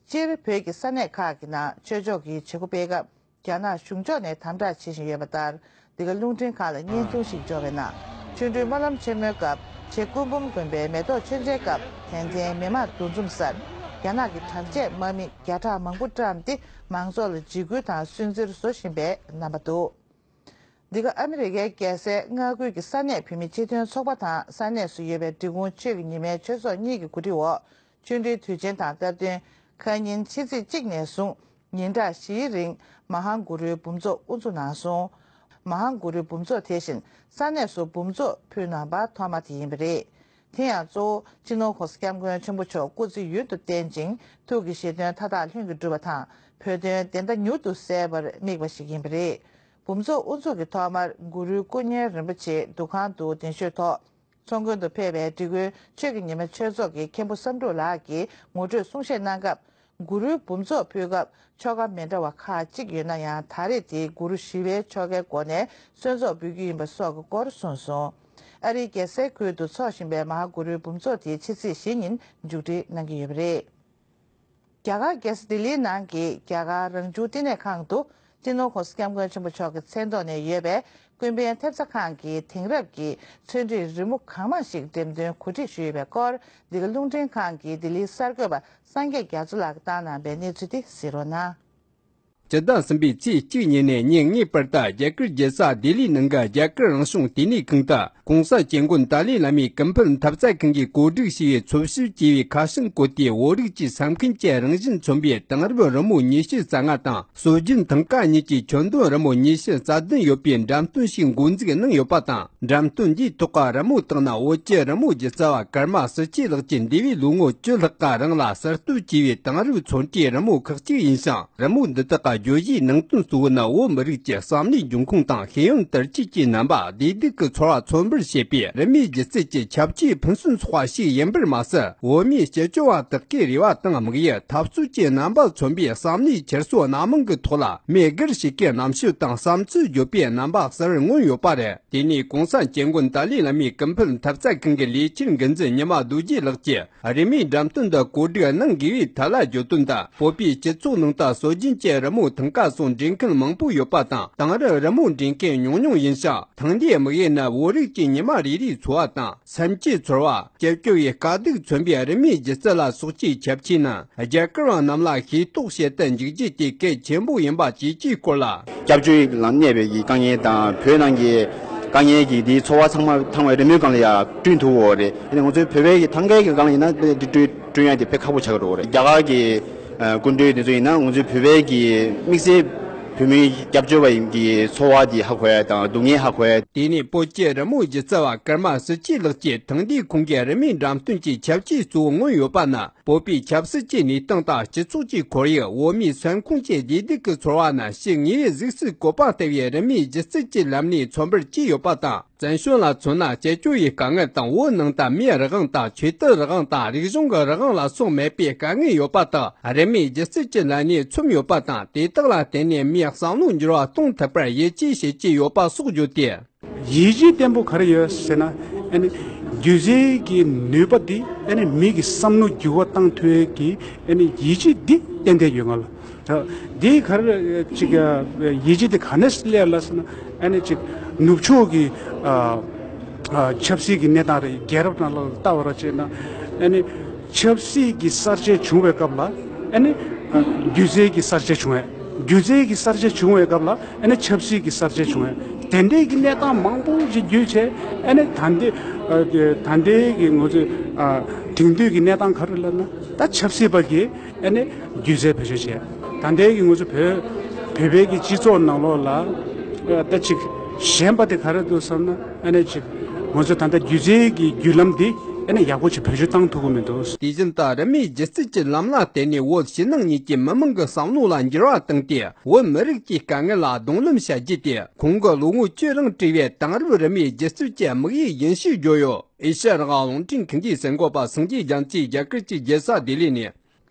སྤྱིར་བོད་ཀྱི་ས་གནས་ཁག་གི་ནང་ཆོས་ཕྱོགས་ཀྱི་བྱེད་སྒོ་སྤེལ་སྐབས། རྒྱ་ནག་གཞུང་ཕྱོགས་ནས་དམ་དྲག་བྱེད་བཞིན་ཡོད་པ་ལྟར། འདི་ག་རླུང་འཕྲིན་ཁང་ལ་བརྙན་ཐུང་ཞིག་འབྱོར་བའི་ནང་། བཅིངས་འགྲོལ་སྨོན་ལམ་ཆེན་མོའི་སྐབས་རྗེ་སྐུ་འབུམ་དགོན་པའི་མེ་ཏོག་མཆོད་མཇལ་སྐབས་དད་ལྡན་མི་མང་འདུ་འཛོམས་སར། རྒྱ་ནག་གི་དྲག་ཆས་དམག་མི་བརྒྱ་ཕྲག་མང་པོ་བཀྲམ་སྟེ་མང་ཚོགས་ལ་འཇིགས་སྐུལ་དང་སུན་གཙེར་བཟོ་བཞིན་པའི་རྣམ་པ་འདུག་འདི་ག་ཨ་མི་རི་ཀའི་རྒྱལ་སའི་མངའ་ཁུལ་གྱི་ས་གནས་བོད་མི་སྤྱི་མཐུན་ཚོགས་པ་དང་ས་གནས་སུ་ཡོད་པའི་འབྲི་གུང་ཆོས་ཀྱི་ཉི་མའི་ཆོས་ཚོགས་གཉིས་ཀྱི་གོ་སྒྲིག་འོག་ཆོ་འཕྲུལ་དུས་ཆེན་དང་སྟབས་བསྟུན་ཁ་ཉིན་ཕྱི་ཚེས་གཅིག་ནས་བཟུང་ཉིན་གྲངས་བཞིའི་རིང་མ་ཧཱ་གུ་རུའི་འབུམ་ཚོགས་དབུ་འཛུགས་གནང་སོང་། མ་ཧཱ་གུ་རུའི་འབུམ་ཚོགས་དེ་བཞིན་ས་གནས་སུ་འབུམ་ཚོགས་ཕུལ་གནང་པ་ཐོག་མ་དེ་ཡིན་པ་རེད། དེ་ཡང་གཙོ་བོ་སྤྱི་ནོར་༸གོང་ས་༸སྐྱབས་མགོན་ཆེན་པོ་མཆོག་སྐུ་ཚེ་ཡུན་དུ་བརྟན་ཅིང་ཐུགས་ཀྱི་བཞེད་དོན་མཐའ་དག་ལྷུན་གྱིས་འགྲུབ་པ་དང་བོད་དོན་བདེན་མཐའ་མྱུར་དུ་གསལ་བར་དམིགས་པ་ཞིག་ཡིན་པ་རེད། འབུམ་ཚོགས་དབུ་འཛུགས་ཀྱི་ཐོག་མར་གུ་རུའི་སྐུ་བརྙན་རིན་པོ་ཆེ་འདུ་ཁང་དུ་གདན་ཞུས་ཐོག་ཚོགས་མགོན་དུ་ཕེབས་པའི་འབྲི་གུང་ཆོས་ཀྱི་ཉི་མ་ཆོས་ཚོགས་ཀྱི་མཁན་པོ་བསམ་གྲུབ་ལགས་ཀྱིས་ངོ་སྤྲོད་གསུང་བཤད་གནང་སྐབས། གུ་རུའི་འབུམ་ཚོགས་ཕུལ་སྐབས་ཆོ་ག་མི་འདྲ་བ་ཁག་ཅིག་ཡོད་ན་ཡང་ད་རེས་དེ་གུ་རུ་ཞི་བའི་ཆོ་གའི་སྒོ་ནས་གསོལ་ཚོགས་འབུལ་རྒྱུ་ཡིན་པ་སོགས་ཀྱི་སྐོར་གསུངས་སོང་། ཨ་རིའི་རྒྱལ་སའི་ཁུལ་དུ་འཚོགས་བཞིན་པའི་མ་ཧཱ་གུ་རུའི་འབུམ་ཚོགས་དེ་ཕྱི་ཚེས་བཞི་ཉིན་མཇུག་སྒྲིལ་གནང་གི་ཡོད་པ་རེད། རྒྱ་གར་རྒྱལ་ས་ལྡི་ལིའི་ནང་གི་རྒྱ་གར་རང་བྱུང་བསྟི་གནས་ཁང་དུ་སྤྱི་ནོར་༸གོང་ས་༸སྐྱབས་མགོན་ཆེན་པོ་མཆོག་གི་མཚན་ཐོག་ནས་ཡོད་པའི་ཀུན་ཕན་ཐེབས་རྩ་ཁང་གི་དེང་རབས་ཀྱི་ཚོན་སྒྲིག་རི་མོ་གང་མང་ཞིག་འགྲེམས་སྟོན་གོ་སྒྲིག་ཞུས་ཡོད་པའི་སྐོར། འདི་ག་རླུང་འཕྲིན་ཁང་གི་ལྡི་ལིའི་གསར་འགོད་པ་སངས་རྒྱས་རྒྱ་མཚོ་ལགས་ཀྱིས་བཏང་གནང་པའི་གནས་ཚུལ་དེ་གཟིགས་རོགས་གནང་། སྤྱི་ཟླ་གསུམ་པའི་ཚེས་གཅིག་ཉིན་ནས་ཉིན་ལྔའི་བར་དུ་རྒྱ་གར་རྒྱལ་ས་ལྡི་ལིའི་ནང་གི་རྒྱ་གར་རང་བྱུང་བསྟི་གནས་ཁང་དུ་༸གོང་ས་༸སྐྱབས་མགོན་ཏཱ་ལའི་བླ་མའི་ཀུན་ཕན་ཐེབས་རྩ་ཁང་གིས་གོ་སྒྲིག་བྱས་པའི་འཚོལ་ཞིབ་ཅེས་པའི་ཁ་བྱང་བཀོད་དེ། བོད་རིགས་ཀྱི་ས་མཁན་གྱི་རང་བཞིན་མཚོན་པའི་དེང་རབས་རི་མོ་ཉི་ཤུ་རྩ་ལྔ་དང་། སྲོལ་རྒྱུན་ཐང་ཀ་གཉིས་ཀྱི་ཁྱོན་བསྡོམས་རི་མོ་ཉི་ཤུ་རྩ་བདུན་ཡོད་པའི་འགྲེམས་སྟོན་ཞིག་འགོ་འཛུགས་གནང་ཡོད་པ་དང་། འགྲེམས་སྟོན་འདིའི་ཐོག་གི་རི་མོ་དག་ནི་བོད་ཀྱི་རི་མོ་སྒྱུ་རྩལ་བ་ཀརྨ་སིལ་སྐྱིད་ལགས་ཀྱིས་འདས་པའི་ལོ་ངོ་བཅུ་ལྷག་གི་རིང་ལ་གསར་གཏོད་བྱས་པའི་དེང་རབས་ཚོན་ཁྲིད་རི་མོ་ཁག་ཅིག་ཡིན་ཞིང་། རི་མོ་འདི་དག་གི་བརྗོད་གཞིའི་ནང་དོན་གཙོ་བོ་ནི་བོད་མི་རིགས་ཀྱི་བསམ་བློའི་འབྱུང་ཁུངས་དང་ཤེས་ཡོན་དར་རྒྱས་ཀྱི་རྣམ་པ་བདེ་སྡུག་གི་ཚོར་བ་མཚོན་པར་བྱེད་པའི་རི་མོའི་སྒྱུ་རྩལ་གྱི་ཁྱབ་ཆེའི་ཕུན་སུམ་ཚོགས་པ་ཞིག་ཡིན་པར་མ་ཟད། བོད་མིའི་སྤྱི་སྤྱོད་པ་དག་གི་རེ་བ་དང་དམིགས་ཡུལ་འཐབ་རྩོད་ཀྱི་རྣམ་པ་མཚོན་པའི་བསམ་བློའི་འཁྱེར་སོ་སྣ་མང་གི་ཐོག་ལ་མི་སྒེར་ཞིག་གི་རྣམ་དཔྱོད་དང་བསམ་ཚུལ་བརྗོད་པའི་རྣམ་པ་གསལ་མངོན་ཡོད་པ་རེད། དེ་ནས་༸གོང་ས་༸སྐྱབས་མགོན་ཏཱ་ལའི་བླ་མའི་ཀུན་ཕན་ཐེབས་རྩ་ཁང་གི་ལས་བྱེད་འགན་འཛིན་ཉི་མ་རྡོ་རྗེ་ལགས་ཀྱིས་རི་མོའི་འགྲེམས་སྟོན་དུ་གོ་སྒྲིག་གནང་དགོས་པའི་ཐད་ལ་བརྗོད་དོན་དུ། བོད་པའི་སྤྱི་ཚོགས་ནང་དུ་སྲོལ་རྒྱུན་གྱི་རི་མོ་ཐང་ཀ་སོགས་འདྲེན་མཁན་མང་པོ་ཡོད་པ་དང་། དེང་རབས་རི་མོ་འདྲེན་མཁན་ཉུང་ཉུང་ཡིན་ཞིང་། ཐང་འདིའི་དམིགས་ཡུལ་ནི་བོད་རིགས་ཀྱི་ཉི་མ་རེ་རེའི་འཚོ་བ་དང་། སེམས་ཀྱི་ཚོར་བ། སྤྱི་སྤྱོད་ཀྱི་དཀའ་སྡུག་མཚོན་པའི་རི་མོའི་སྒྱུ་རྩལ་ལ་སོགས་ཀྱི་ཁྱབ་ཆེ་ནི། རྒྱ་གར་བ་རྣམས་ལ་ཤེས་རྟོགས་བྱེད་དུ་འཇུག་རྒྱུ་དེ་གལ་ཆེན་པོ་ཡིན་པ་བཅས་ཀྱི་སྐོར་ལ། སྐྱབས་བཅོལ་ལ་གནས་པའི་གི་དཀའ་ངལ་དང་བོད་ནང་གི་དཀའ་ངལ་གྱི་དེའི་ཚོར་བ་ཚང་མ་ཚང་མ་རི་མོའི་སྒང་ལ་ཡང་བསྐྲུན་ཐུབ་ཡོད་རེད། ཨ་ནི་ང་ཚོའི་བོད་པའི་གི་ཐང་གའི་གི་སྒང་ལ་ཡིན་ན་དེ་བསྐྲུན་བསྐྲུན་ཡ་དེ་དཔེ་ཁག་པོ་ཆགས་ཀྱི་རེད། རྒྱ་གར་གྱི་ཨ་སྐུ་མགྲོན་དེ་ཚོ་ཡིན་ན་ང་ཚོའི་བོད་པའི་གི་དམིགས་བསལ་བོད་མིའི་སྐྱབས་བཅོལ་བ་ཡིན་གྱི་ཚོར་བ་དེ་ཧ་གོ་ཡ་དང་སྡུག་བསྔལ་ཧ་གོ་ཡ། དེ་ནས་བོད་ཀྱི་རི་མོ་སྒྱུ་རྩལ་བ་ཀརྨ་སིལ་སྐྱིད་ལགས་ཀྱིས་ཐང་འདིའི་ཁོང་གི་རི་མོའི་འགྲེམས་སྟོན་གྱི་ཁྱབ་ཆེ་གཙོ་བོ་མངོན་ཡོད་པ་ནི། བོད་པའི་ཆབ་སྲིད་ཀྱི་གནས་སྟངས་དང་སྤྱི་ཚོགས་ཀྱི་ཁོར་ཡུག་བོད་མིའི་སེམས་ཁོང་གི་བདེ་སྡུག་གི་ཚོར་བ་ནི་ཕྱི་དངོས་པོའི་གཟུགས་སུ་བཀོད་པ་ལྟ་བུའི་རི་མོའི་སྒྱུ་རྩལ་གྱི་ལམ་ནས་མཚོན་པར་བྱས་ཡོད་པ་དང་། བཙན་བྱོལ་ལ་མཚོན་ན་སྤྱི་སྤྱོད་ཀྱི་དཀའ་ངལ་དང་བོད་ནང་དུ་མིའི་རང་དབང་དང་ཆོས་དད་རང་དབང་དང་རིག་གཞུང་གི་རང་དབང་ལ་སོགས་མེད་པའི་དཀའ་ངལ་ཡོད་པ་དག་རི་མོའི་སྒྱུ་རྩལ་གྱི་ལམ་ནས་མཚོན་ཡོད་པ་དང་། དེ་དག་ལ་བརྟེན་ནས་མིའི་བསམ་བློ་འགྱུར་བ་གཏོང་ཐུབ་པར་ཡིད་ཆེས་བྱེད་ཀྱི་ཡོད་པ་སོགས་བརྗོད་དེ། ཡིད་ཆེས་བརྟན་པོ་ག་རེ་ཡོད་ཟེར་ན། ཨ་ནི་སྒྱུ་རྩལ་གྱི་ནུས་པ་འདི་ཨ་ནི་མི་གི་བསམ་བློ་འགྱུར་བ་བཏང་ཐུབ་ཡས་ཀྱི་ཨ་ནི་ཡིད་ཆེས་འདི་ཏན་ཏན་ཡོད་ང་ལ། ད་འདི་ག་རེ་ཅིག་ཡིད་ཆེས་འདི་ག་ནས་སླེབས་ལ་ཟེར་ན། ཨ་ནི་ཅིག་ནུབ་ཕྱོགས་ཀྱི་ཨ་ཨ་ཆབ་སྲིད་ཀྱི་གནས་སྟངས་རེད། རྒྱལ་རབས་ནང་ལ་ལྟ་བ་ར་བྱས་ན་ཨ་ནི་ཆབ་སྲིད་ཀྱི་གསར་བརྗེ་བྱུང་བའི་སྐབས་ལ་ཨ་ནི་སྒྱུ་རྩལ་གྱི་གསར་བརྗེ་བྱུང་བས། སྒྱུ་རྩལ་གྱི་གསར་བརྗེ་བྱུང་བའི་སྐབས་ལ་ཨ་ནི་ཆབ་སྲིད་ཀྱི་གསར་བརྗེ་བྱུང་བས། དེ་འདྲའི་གི་གནས་སྟངས་མང་པོ་ཞིག་བརྒྱུད་བྱས་ཨ་ནི་ད་ལྟའི་ཨ་ད་ལྟའི་གི་ང་ཚོའི་ཨ་དེང་དུས་ཀྱི་གནས་སྟངས་ག་རེ་ལབ་ན། ད་ཆབ་སྲིད་པ་གིས་ཨ་ནི་སྒྱུ་རྩལ་བེད་སྤྱོད་བྱས། ད་ལྟའི་གི་ང་ཚོ་བོད་བོད་པའི་གི་སྤྱི་ཚོགས་ནང་ལོགས་ལ་ཨ་ད་ཅིག་ཞན་པ་དེ་ག་རེ་འདུག་བསམ་ན། ཨ་ནི་ཅིག་ང་ཚོ་ད་ལྟ་སྒྱུ་རྩལ་གྱི་བརྒྱུད་ལམ་འདི་ཨ་ནི་ཡག་པོ་ཅིག་བེད་སྤྱོད་བཏང་ཐུབ་ཀྱི་མི་འདུག་དེ་བཞིན་དུ་རི་མོའི་སྒྱུ་རྩལ་གྱི་ལམ་ལ་བརྟེན་ནས་བོད་ཕྱི་ནང་གཉིས་ཀྱི་མི་མང་གི་བསམ་བློ་ལ་འགྱུར་བ་བཏང་སྟེ། བོད་མི་རིགས་ཀྱི་དཀའ་ངལ་ལ་གདོང་ལེན་བྱ་རྒྱུ་དེ་ཁོང་གི་ལོ་ངོ་བཅུ་རིང་བྲིས་པའི་དེང་རབས་རི་མོའི་སྒྱུ་རྩལ་གྱི་དམིགས་ཡུལ་ཡིན་ཞེས་བརྗོད་ཡོད། ཨེ་ཤ་ཡ་རང་དབང་རླུང་འཕྲིན་ཁང་གི་གསར་འགོད་པ་སངས་རྒྱས་རྒྱ་མཚོས་རྒྱ་གར་གྱི་རྒྱལ་ས་ལྡི་ལི་ནས།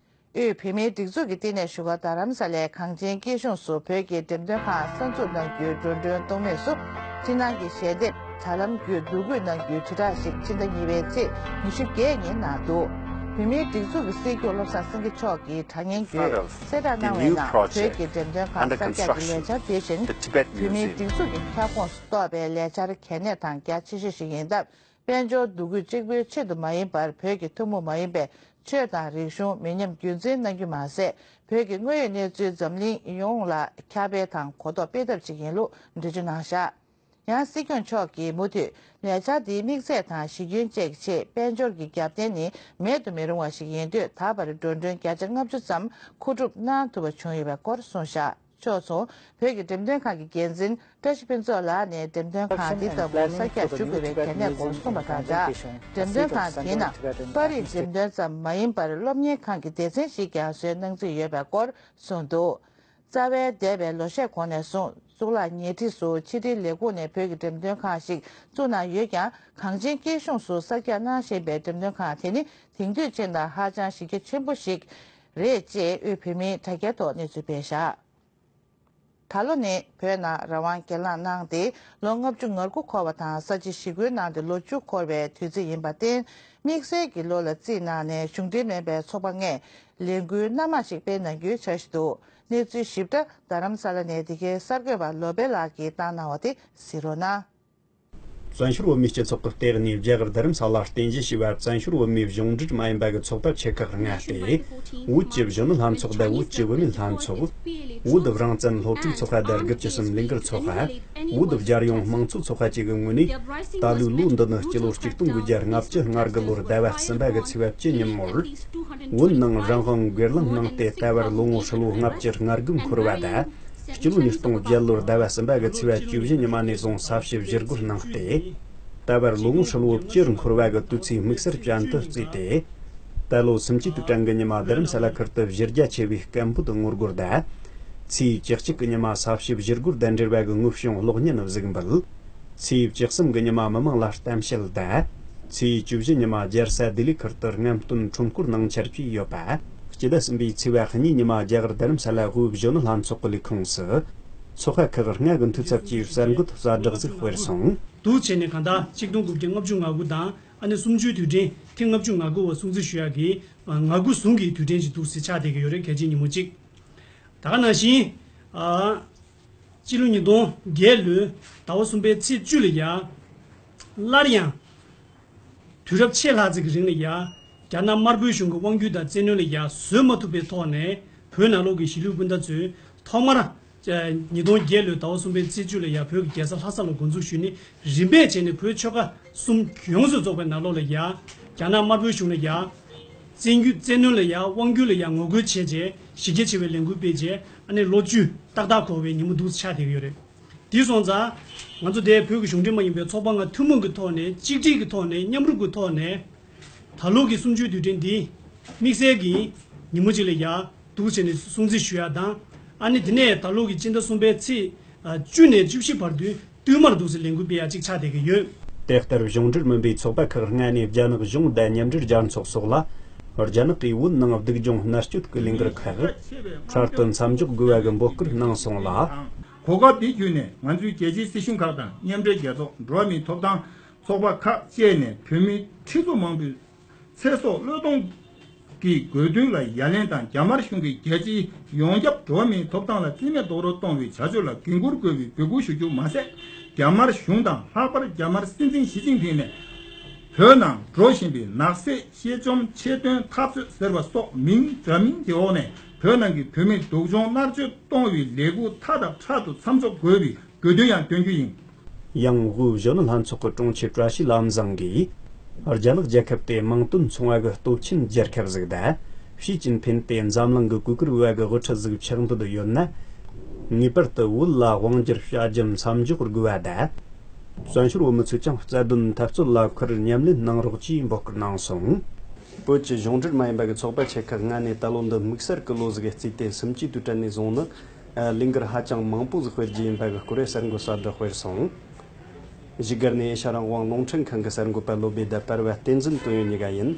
དབུས་བོད་མིའི་སྒྲིག་འཛུགས་ཀྱི་བསྟི་གནས་བཞུགས་སྒར་རྡ་རམ་ས་ལའི་གངས་ཅན་སྐྱིད་གཤོངས་སུ་བོད་ཀྱི་འགྲེམས་སྟོན་ཁང་གསར་འཛུགས་གནང་རྒྱུའི་འགྲོ་གྲོན་གཏོང་མུས་སུ། སྤྱི་ནང་གི་ཞལ་འདེབས་དྲ་ལམ་བརྒྱུད་བསྡུ་སྐུལ་གནང་རྒྱུའི་དྲིལ་བསྒྲགས་ཤིག་ཕྱི་ཟླ་གཉིས་པའི་ཚེས་ཉི་ཤུ་བརྒྱད་ཉིན་གནང་འདུག་བོད་མིའི་སྒྲིག་འཛུགས་ཀྱི་སྲིད་སྐྱོང་བློ་བཟང་སེང་གེ་མཆོག་གིས་དྲ་བརྙན་བརྒྱུད་གསལ་བསྒྲགས་གནང་བའི་ནང་བོད་ཀྱི་འགྲེམས་སྟོན་ཁང་གསར་རྒྱག་གི་ལས་འཆར་དེ་བཞིན་བོད་མིའི་སྒྲིག་འཛུགས་ཀྱི་ཁྱབ་ཁོངས་སུ་གཏོགས་པའི་ལས་འཆར་གལ་གནད་དང་རྒྱ་ཆེ་ཤོས་ཤིག་ཡིན་སྟབས། དཔལ་འབྱོར་འདུ་འགོད་གཅིག་པུའི་ཆེད་དུ་མ་ཡིན་པར་བོད་ཀྱི་ཐུན་མོང་མ་ཡིན་པའི་ ཆོས་དང་རིག་གཞུང་མི་ཉམས་རྒྱུན་འཛིན་གནང་རྒྱུ་མ་ཟད། བོད་ཀྱི་དངོས་ཡོད་གནས་ཚུལ་འཛམ་གླིང་ཡོངས་ལ་ཁྱབ་སྤེལ་དང་གོ་རྟོགས་སྤེལ་ཐབས་བྱེད་ཀྱི་ཡིན་ལུགས་འགྲེལ་བརྗོད་གནང་བཞག་ཡང་སྲིད་སྐྱོང་མཆོག་གིས་མུ་མཐུད་ལས་འཆར་འདིའི་དམིགས་ཚད་དང་གཞི་ཁྱོན་བཅས་ཀྱི་ཆེད་དཔལ་འབྱོར་གྱི་རྒྱབ་རྟེན་ནི་མེད་དུ་མི་རུང་བ་ཞིག་ཡིན་དུས། ད་བར་འགྲོ་གྲོན་བརྒྱ་ཆ་ལྔ་བཅུ་ཙམ་མཁོ་སྒྲུབ་གནང་ཐུབ་པ་བྱུང་ཡོད་པའི་སྐོར་གསུངས་བཞག་ཕྱོགས་མཚུངས། བོད་ཀྱི་འགྲེམས་སྟོན་ཁང་གི་འགན་འཛིན་བཀྲ་ཤིས་ཕུན་ཚོགས་ལགས་ནས་འགྲེམས་སྟོན་ཁང་འདི་ལྟ་བུ་གསར་རྒྱག་ཞུ་དགོས་པའི་གལ་གནད་སྐོར་གསུངས་པ་དང་སྦྲགས། འགྲེམས་སྟོན་ཁང་དེའི་ནང་པར་རིས་འགྲེམས་སྟོན་ཙམ་མ་ཡིན་པར་སློབ་གཉེར་ཁང་གི་སྡེ་ཚན་ཞིག་ཀྱང་བཟོས་གནང་རྩིས་ཡོད་པའི་སྐོར་གསུངས་འདུག་རྩ་བའི་འདས་པའི་ལོ་ཤས་གོང་ནས་བཟུང་གཙུག་ལག་ཉེ་འཁྲིས་སུ་ཕྱི་དྲིལ་ལས་ཁུངས་ནས་བོད་ཀྱི་འགྲེམས་སྟོན་ཁང་ཞིག་བཙུགས་གནང་ཡོད་ཀྱང་། གངས་ཅན་སྐྱིད་གཤོངས་སུ་གསར་རྒྱག་གནང་བཞིན་པའི་འགྲེམས་སྟོན་ཁང་དེ་ནི་དེང་དུས་ཅན་དང་ཧ་ཅང་གཞི་རྒྱ་ཆེན་པོ་ཞིག་རེད་ཅེས་དབུས་བོད་མིའི་དྲ་རྒྱའི་ཐོག་གནས་ཚུལ་སྤེལ་བཞག་ད་ལོ་ནི་བོད་ནང་རང་དབང་སྒེར་ལངས་གནང་སྟེ་ལོ་ལྔ་བཅུ་ང་དགུ་འཁོར་བ་དང་། ས་བྱི་ཞི་རྒོལ་གནང་སྟེ་ལོ་བཅུ་འཁོར་བའི་དུས་ཚིགས་ཡིན་པར་བརྟེན། དམིགས་བསལ་གྱི་ལོ་ལ་རྩིས་གནང་ནས་གཞུང་འབྲེལ་མིན་པའི་ཚོགས་པ་ལྔས་ལས་འགུལ་སྣ་མང་ཞིག་སྤེལ་གནང་རྒྱུའི་འཆར་གཞི་འདུག་གནས་ཚུལ་ཞིབ་ཕྲ་རྡ་རམ་ས་ལ་ནས་འདི་གའི་གསར་འགོད་པ་ལོ་པེ་ལགས་ཀྱིས་བཏང་གནང་བ་དེ་གཟིགས་རོགས་གནང་། བཙན་བྱོལ་བོད་མིའི་སྤྱི་ཚོགས་ཀྱི་ལྟེ་གནས་རྒྱ་གར་རྡ་རམ་ས་ལར་རྟེན་གཞི་བྱས་པའི་བཙན་བྱོལ་བོད་མིའི་གཞུང་འབྲེལ་མ་ཡིན་པ་གི་ཚོགས་པ་ཆེ་ཁག་ལྔ་སྟེ། བོད་ཀྱི་གཞོན་ནུ་ལྷན་ཚོགས་དང་བོད་ཀྱི་བུད་མེད་ལྷན་ཚོགས། བོད་རང་བཙན་སློབ་ཕྲུག་ཚོགས་པ་དང་དགུ་བཅུ་གསུམ་ལས་འགུལ་ཚོགས་པ། བོད་རྒྱལ་ཡོངས་དམངས་གཙོ་ཚོགས་པ་བཅས་ཀྱི་ངོས་ནས། ད་ལོའི་ལོ་འདི་ནི་སྤྱི་ལོ་གཅིག་སྟོང་དགུ་བརྒྱ་ལྔ་བཅུ་ང་དགུ་ལོར་ཟླ་བ་གསུམ་པ་གི་ཚེས་པ་བཅུ་ཉིན་མོར། བོད་ནང་རང་དབང་སྒེར་ལངས་གནང་སྟེ་ད་བར་ལོ་ངོ་ཧྲིལ་བོ་ལྔ་བཅུ་ང་དགུ་འཁོར་བ་དང་། སྤྱི་ལོ་ཉིས་སྟོང་བརྒྱད་ལོར་ཟླ་བ་གསུམ་པ་གི་ཚེས་པ་བཅུ་བཞི་ཉི་མ་ནས་བཟུང་ས་བྱི་ཞི་རྒོལ་གནང་སྟེ། ད་བར་ལོ་ངོ་ཧྲིལ་བོ་བཅུར་འཁོར་བ་གི་དུས་ཚིགས་དམིགས་བསལ་ཅན་དུ་བརྩིས་ཏེ། ད་ལོ་སུམ་ཅུ་དུས་དྲན་གྱི་ཉི་མ་རྡ་རམ་ས་ལ་ཁུལ་དུ་གཞི་རྒྱ་ཆེ་བའི་སྐད་འབོད་ངོ་རྒོལ་དང་། ཚེས་བཅུ་གཅིག་གི་ཉི་མ་ས་བྱི་ཞི་རྒོལ་དང་འབྲེལ་བ་གི་དངོས་བྱུང་གློག་བརྙན་གཟིགས་འབུལ། ཚེས་བཅུ་གསུམ་གྱི་ཉི་མ་མི་མང་ལ་གཏམ་བཤད་དང་། ཚེས་བཅུ་བཞི་ཉི་མ་རྒྱལ་ས་ལྡི་ལི་ཁུལ་དུ་རྔམ་སྟོན་ཁྲོམ་སྐོར་གནང་འཆར་བཅས་ཡོད་པ། སྤྱི་ཟླ་གསུམ་པའི་ཚེས་པ་གཉིས་ཉི་མ་རྒྱ་གར་རྡ་རམ་ས་ལ་དབུས་གཞོན་ནུ་ལྷན་ཚོགས་ཀྱི་ལས་ཁུངས་སུ། ཚོགས་པ་ཁག་ལྔ་གི་འཐུས་ཚབ་ཀྱིས་གསར་འགོད་གསལ་བསྒྲགས་ཤིག་སྤེལ་སོང་། འདུག་བྱས་ནས་གང་ལྟར་གཅིག་སྟོང་དགུ་བརྒྱ་ལྔ་བཅུ་ང་དགུ་དང་ཨ་ནི་གསུམ་བཅུའི་དུས་དྲན་ཐེངས་ལྔ་བཅུ་ང་དགུ་བ་སྲུང་བརྩི་ཞུ་ཡག་གི་ང་དགུ་ཟུང་གི་དུས་དྲན་ཞིག་འདུག་སེ་ཆགས་བསྡད་ཀྱི་ཡོད་རེད། གལ་ཆེའི་ཉིན་མོ་གཅིག་ད་ག་ནང་བཞིན། ཨ། སྤྱི་ལོ་ཉིས་སྟོང་བརྒྱད་ལོའི་ཟླ་བ་གསུམ་པའི་ཚེས་བཅུ་ལ་ཡ། སླར་ཡང་། དུས་རབས་ཕྱེད་ལྷག་ཙམ་གྱི་རིང་ལ་ཡ། རྒྱ་ནག་དམར་པོའི་གཞུང་གི་དབང་སྒྱུར་དང་བཙན་གནོན་ལ་ཡ་བཟོད་མ་ཐུབ་པའི་ཐོག་ནས་བོད་ནང་ལོགས་ཀྱི་གཞིས་ལུས་སྤུན་ཟླ་ཚོས་ཐོག་མར། ཉིས་སྟོང་བརྒྱད་ལོའི་ཟླ་བ་གསུམ་པའི་ཚེས་བཅུ་ལ་ཡ་བོད་ཀྱི་རྒྱལ་ས་ལྷ་ས་ལ་འགོ་འཛུགས་ཞུས་ནས་རིམ་པས་བྱས་ནས་བོད་ཆོལ་ཁ་གསུམ་ཡོངས་སུ་རྫོགས་པའི་ནང་ལོགས་ལ་ཡ། རྒྱ་ནག་དམར་པོའི་གཞུང་ལ་ཡ། བཙན་གྱི་བཙན་གནོན་ལ་ཡ་དབང་སྒྱུར་ལ་ཡ་ངོ་རྒོལ་བྱས་རྗེས་གཞི་རྒྱ་ཆེ་བའི་ལས་འགུལ་སྤེལ་རྗེས་ཨ་ནི་ལོ་བཅུ་ཏག་ཏག་འཁོར་བའི་ཉིན་མོ་འདུག་ཆགས་བསྡད་ཀྱི་ཡོད་རེད། དེ་སོང་ཙང་། ང་ཚོ་དེ་བོད་ཀྱི་གཞུང་འབྲེལ་མ་ཡིན་པའི་ཚོགས་པ་ལྔ་ཐུན་མོང་གི་ཐོག་ནས་གཅིག་སྒྲིལ་གྱི་ཐོག་ནས་མཉམ་རུབ་ཀྱི་ཐོག་ནས། ད་ལོ་གི་གསུམ་བཅུའི་དུས་དྲན་འདི་དམིགས་བསལ་གྱི་ཉིན་མོ་གཅིག་ལ་ཡ་འདུག་བྱས་ནས་སྲུང་བརྩི་ཞུ་ཡ་དང་། ཨ་ནི་དེ་ནས་ད་ལོ་གི་སྤྱི་ཟླ་གསུམ་པའི་ཚེས་བཅུ་ནས་བཅུ་བཞི་བར་དུ་བསྟུད་མར་འདུག་སེ་ལས་འགུལ་སྤེལ་ཡ་གཅིག་ཆགས་བསྡད་ཀྱི་ཡོད། དེ་ལྟར་གཞུང་འབྲེལ་མིན་པའི་ཚོགས་པ་ཁག་ལྔ་ནས་རྒྱ་ནག་གཞུང་དང་མཉམ་འབྲེལ་རྒྱལ་ཚོགས་སོགས་ལ། རྒྱ་ནག་གིས་བོད་ནང་སྡུག་སྦྱོང་མནར་གཅོད་ཀྱི་ལས་འགུལ་ཁག་འཕྲལ་དུ་མཚམས་འཇོག་དགོས་པ་གི་འབོད་སྐུལ་གནང་སོང་ལ། གོ་སྐབས་འདི་བརྒྱུད་ནས་ང་ཚོའི་རྒྱལ་སྤྱིའི་སྲིད་གཞུང་ཁག་དང་མཉམ་འབྲེལ་རྒྱལ་ཚོགས། འགྲོ་བ་མིའི་ཐོབ་ཐང་ཚོགས་པ་ཁག་བཅས་ནས་བོད་མི་ཁྲི་ཚོ་མང་པོའི་ཚེ་སྲོག་བློས་གཏོང་གི་དགོས་འདུན་ལ་ཡ་ལན་དང་། རྒྱ་དམར་གཞུང་གིས་རྒྱལ་སྤྱིའི་ཡོངས་ཁྱབ་འགྲོ་བ་མིའི་ཐོབ་ཐང་ལ་རྩིས་མེད་རྡོག་རོལ་གཏོང་བའི་བྱ་སྤྱོད་ལ་འགན་འཁུར་དགོས་པའི་འབོད་སྐུལ་ཞུ་རྒྱུ་མ་ཟད། རྒྱ་དམར་གཞུང་དང་ལྷག་པར་རྒྱ་དམར་སྲིད་འཛིན་ཞི་ཅིན་ཕིང་ནས་བོད་ནང་འགྲོ་བཞིན་པའི་ནག་བསྲེས་ཤེས་བཅོམ་ཆེད་དོན་འཐབ་རྩོད་ཟེར་བ་སོགས་མིང་འདྲ་མིན་གྱི་འོག་ནས་བོད་ནང་གི་བོད་མི་སྡུག་སྦྱོང་མནར་གཅོད་གཏོང་བའི་ལས་འགུལ་མཐའ་དང་ཕྲལ་དུ་མཚམས་འཇོག་དགོས་པའི་དགོས་འདུན་ཡང་བཏོན་རྒྱུ་ཡིན། ཡང་དབུས་གཞོན་ནུ་ལྷན་ཚོགས་ཀྱི་དྲུང་ཆེ་བཀྲ་ཤིས་ལམ་བཟང་གིས། རྒྱ་ནག་རྒྱལ་ཁབ་དེ་དམངས་དོན་ཚོང་བ་གི་སྟོབས་ཆེན་རྒྱལ་ཁབ་ཟིག་དང་། ཞི་ཅིན་ཕིན་དེ་འཛམ་གླིང་གི་གུས་བཀུར་འོས་པ་གི་དབུ་ཁྲིད་ཟིག་ཆགས་འདོད་ཡོད་ན། ངེས་པར་དུ་བོད་ལ་དབང་སྒྱུར་བྱ་རྒྱུ་མཚམས་འཇོག་དགོས་པ་དང་། བཙན་བྱོལ་བོད་མི་ཚོས་ཀྱང་རྩ་དོན་འཐབ་རྩོད་ལ་ཁུར་མཉམ་ལེན་གནང་རོགས་ཅེས་འབོད་སྐུལ་གནང་སོང་། བོད་ཀྱི་གཞུང་འབྲེལ་མ་ཡིན་པ་གི་ཚོགས་པ་ཆེ་ཁག་ལྔ་ནས་ད་ལོ་འདི་དམིགས་བསལ་གྱི་ལོ་ཟིག་བརྩིས་ཏེ་སུམ་ཅུའི་དུས་དྲན་ནས་བཟུང་ནི། ལས་འགུལ་ཧ་ཅང་མང་པོ་ཟིག་སྤེལ་རྒྱུ་ཡིན་པ་གི་སྐོར་གསར་འགོད་གསལ་བསྒྲགས་སྤེལ་སོང་། བཞུགས་སྒར་ནས་ཨེ་ཤ་རང་དབང་རླུང་འཕྲིན་ཁང་གི་གསར་འགོད་པ་བློ་བེ་དང་པར་བ་བསྟན་འཛིན་དོན་ཡོད་གཉིས་ཀ་ཡིན།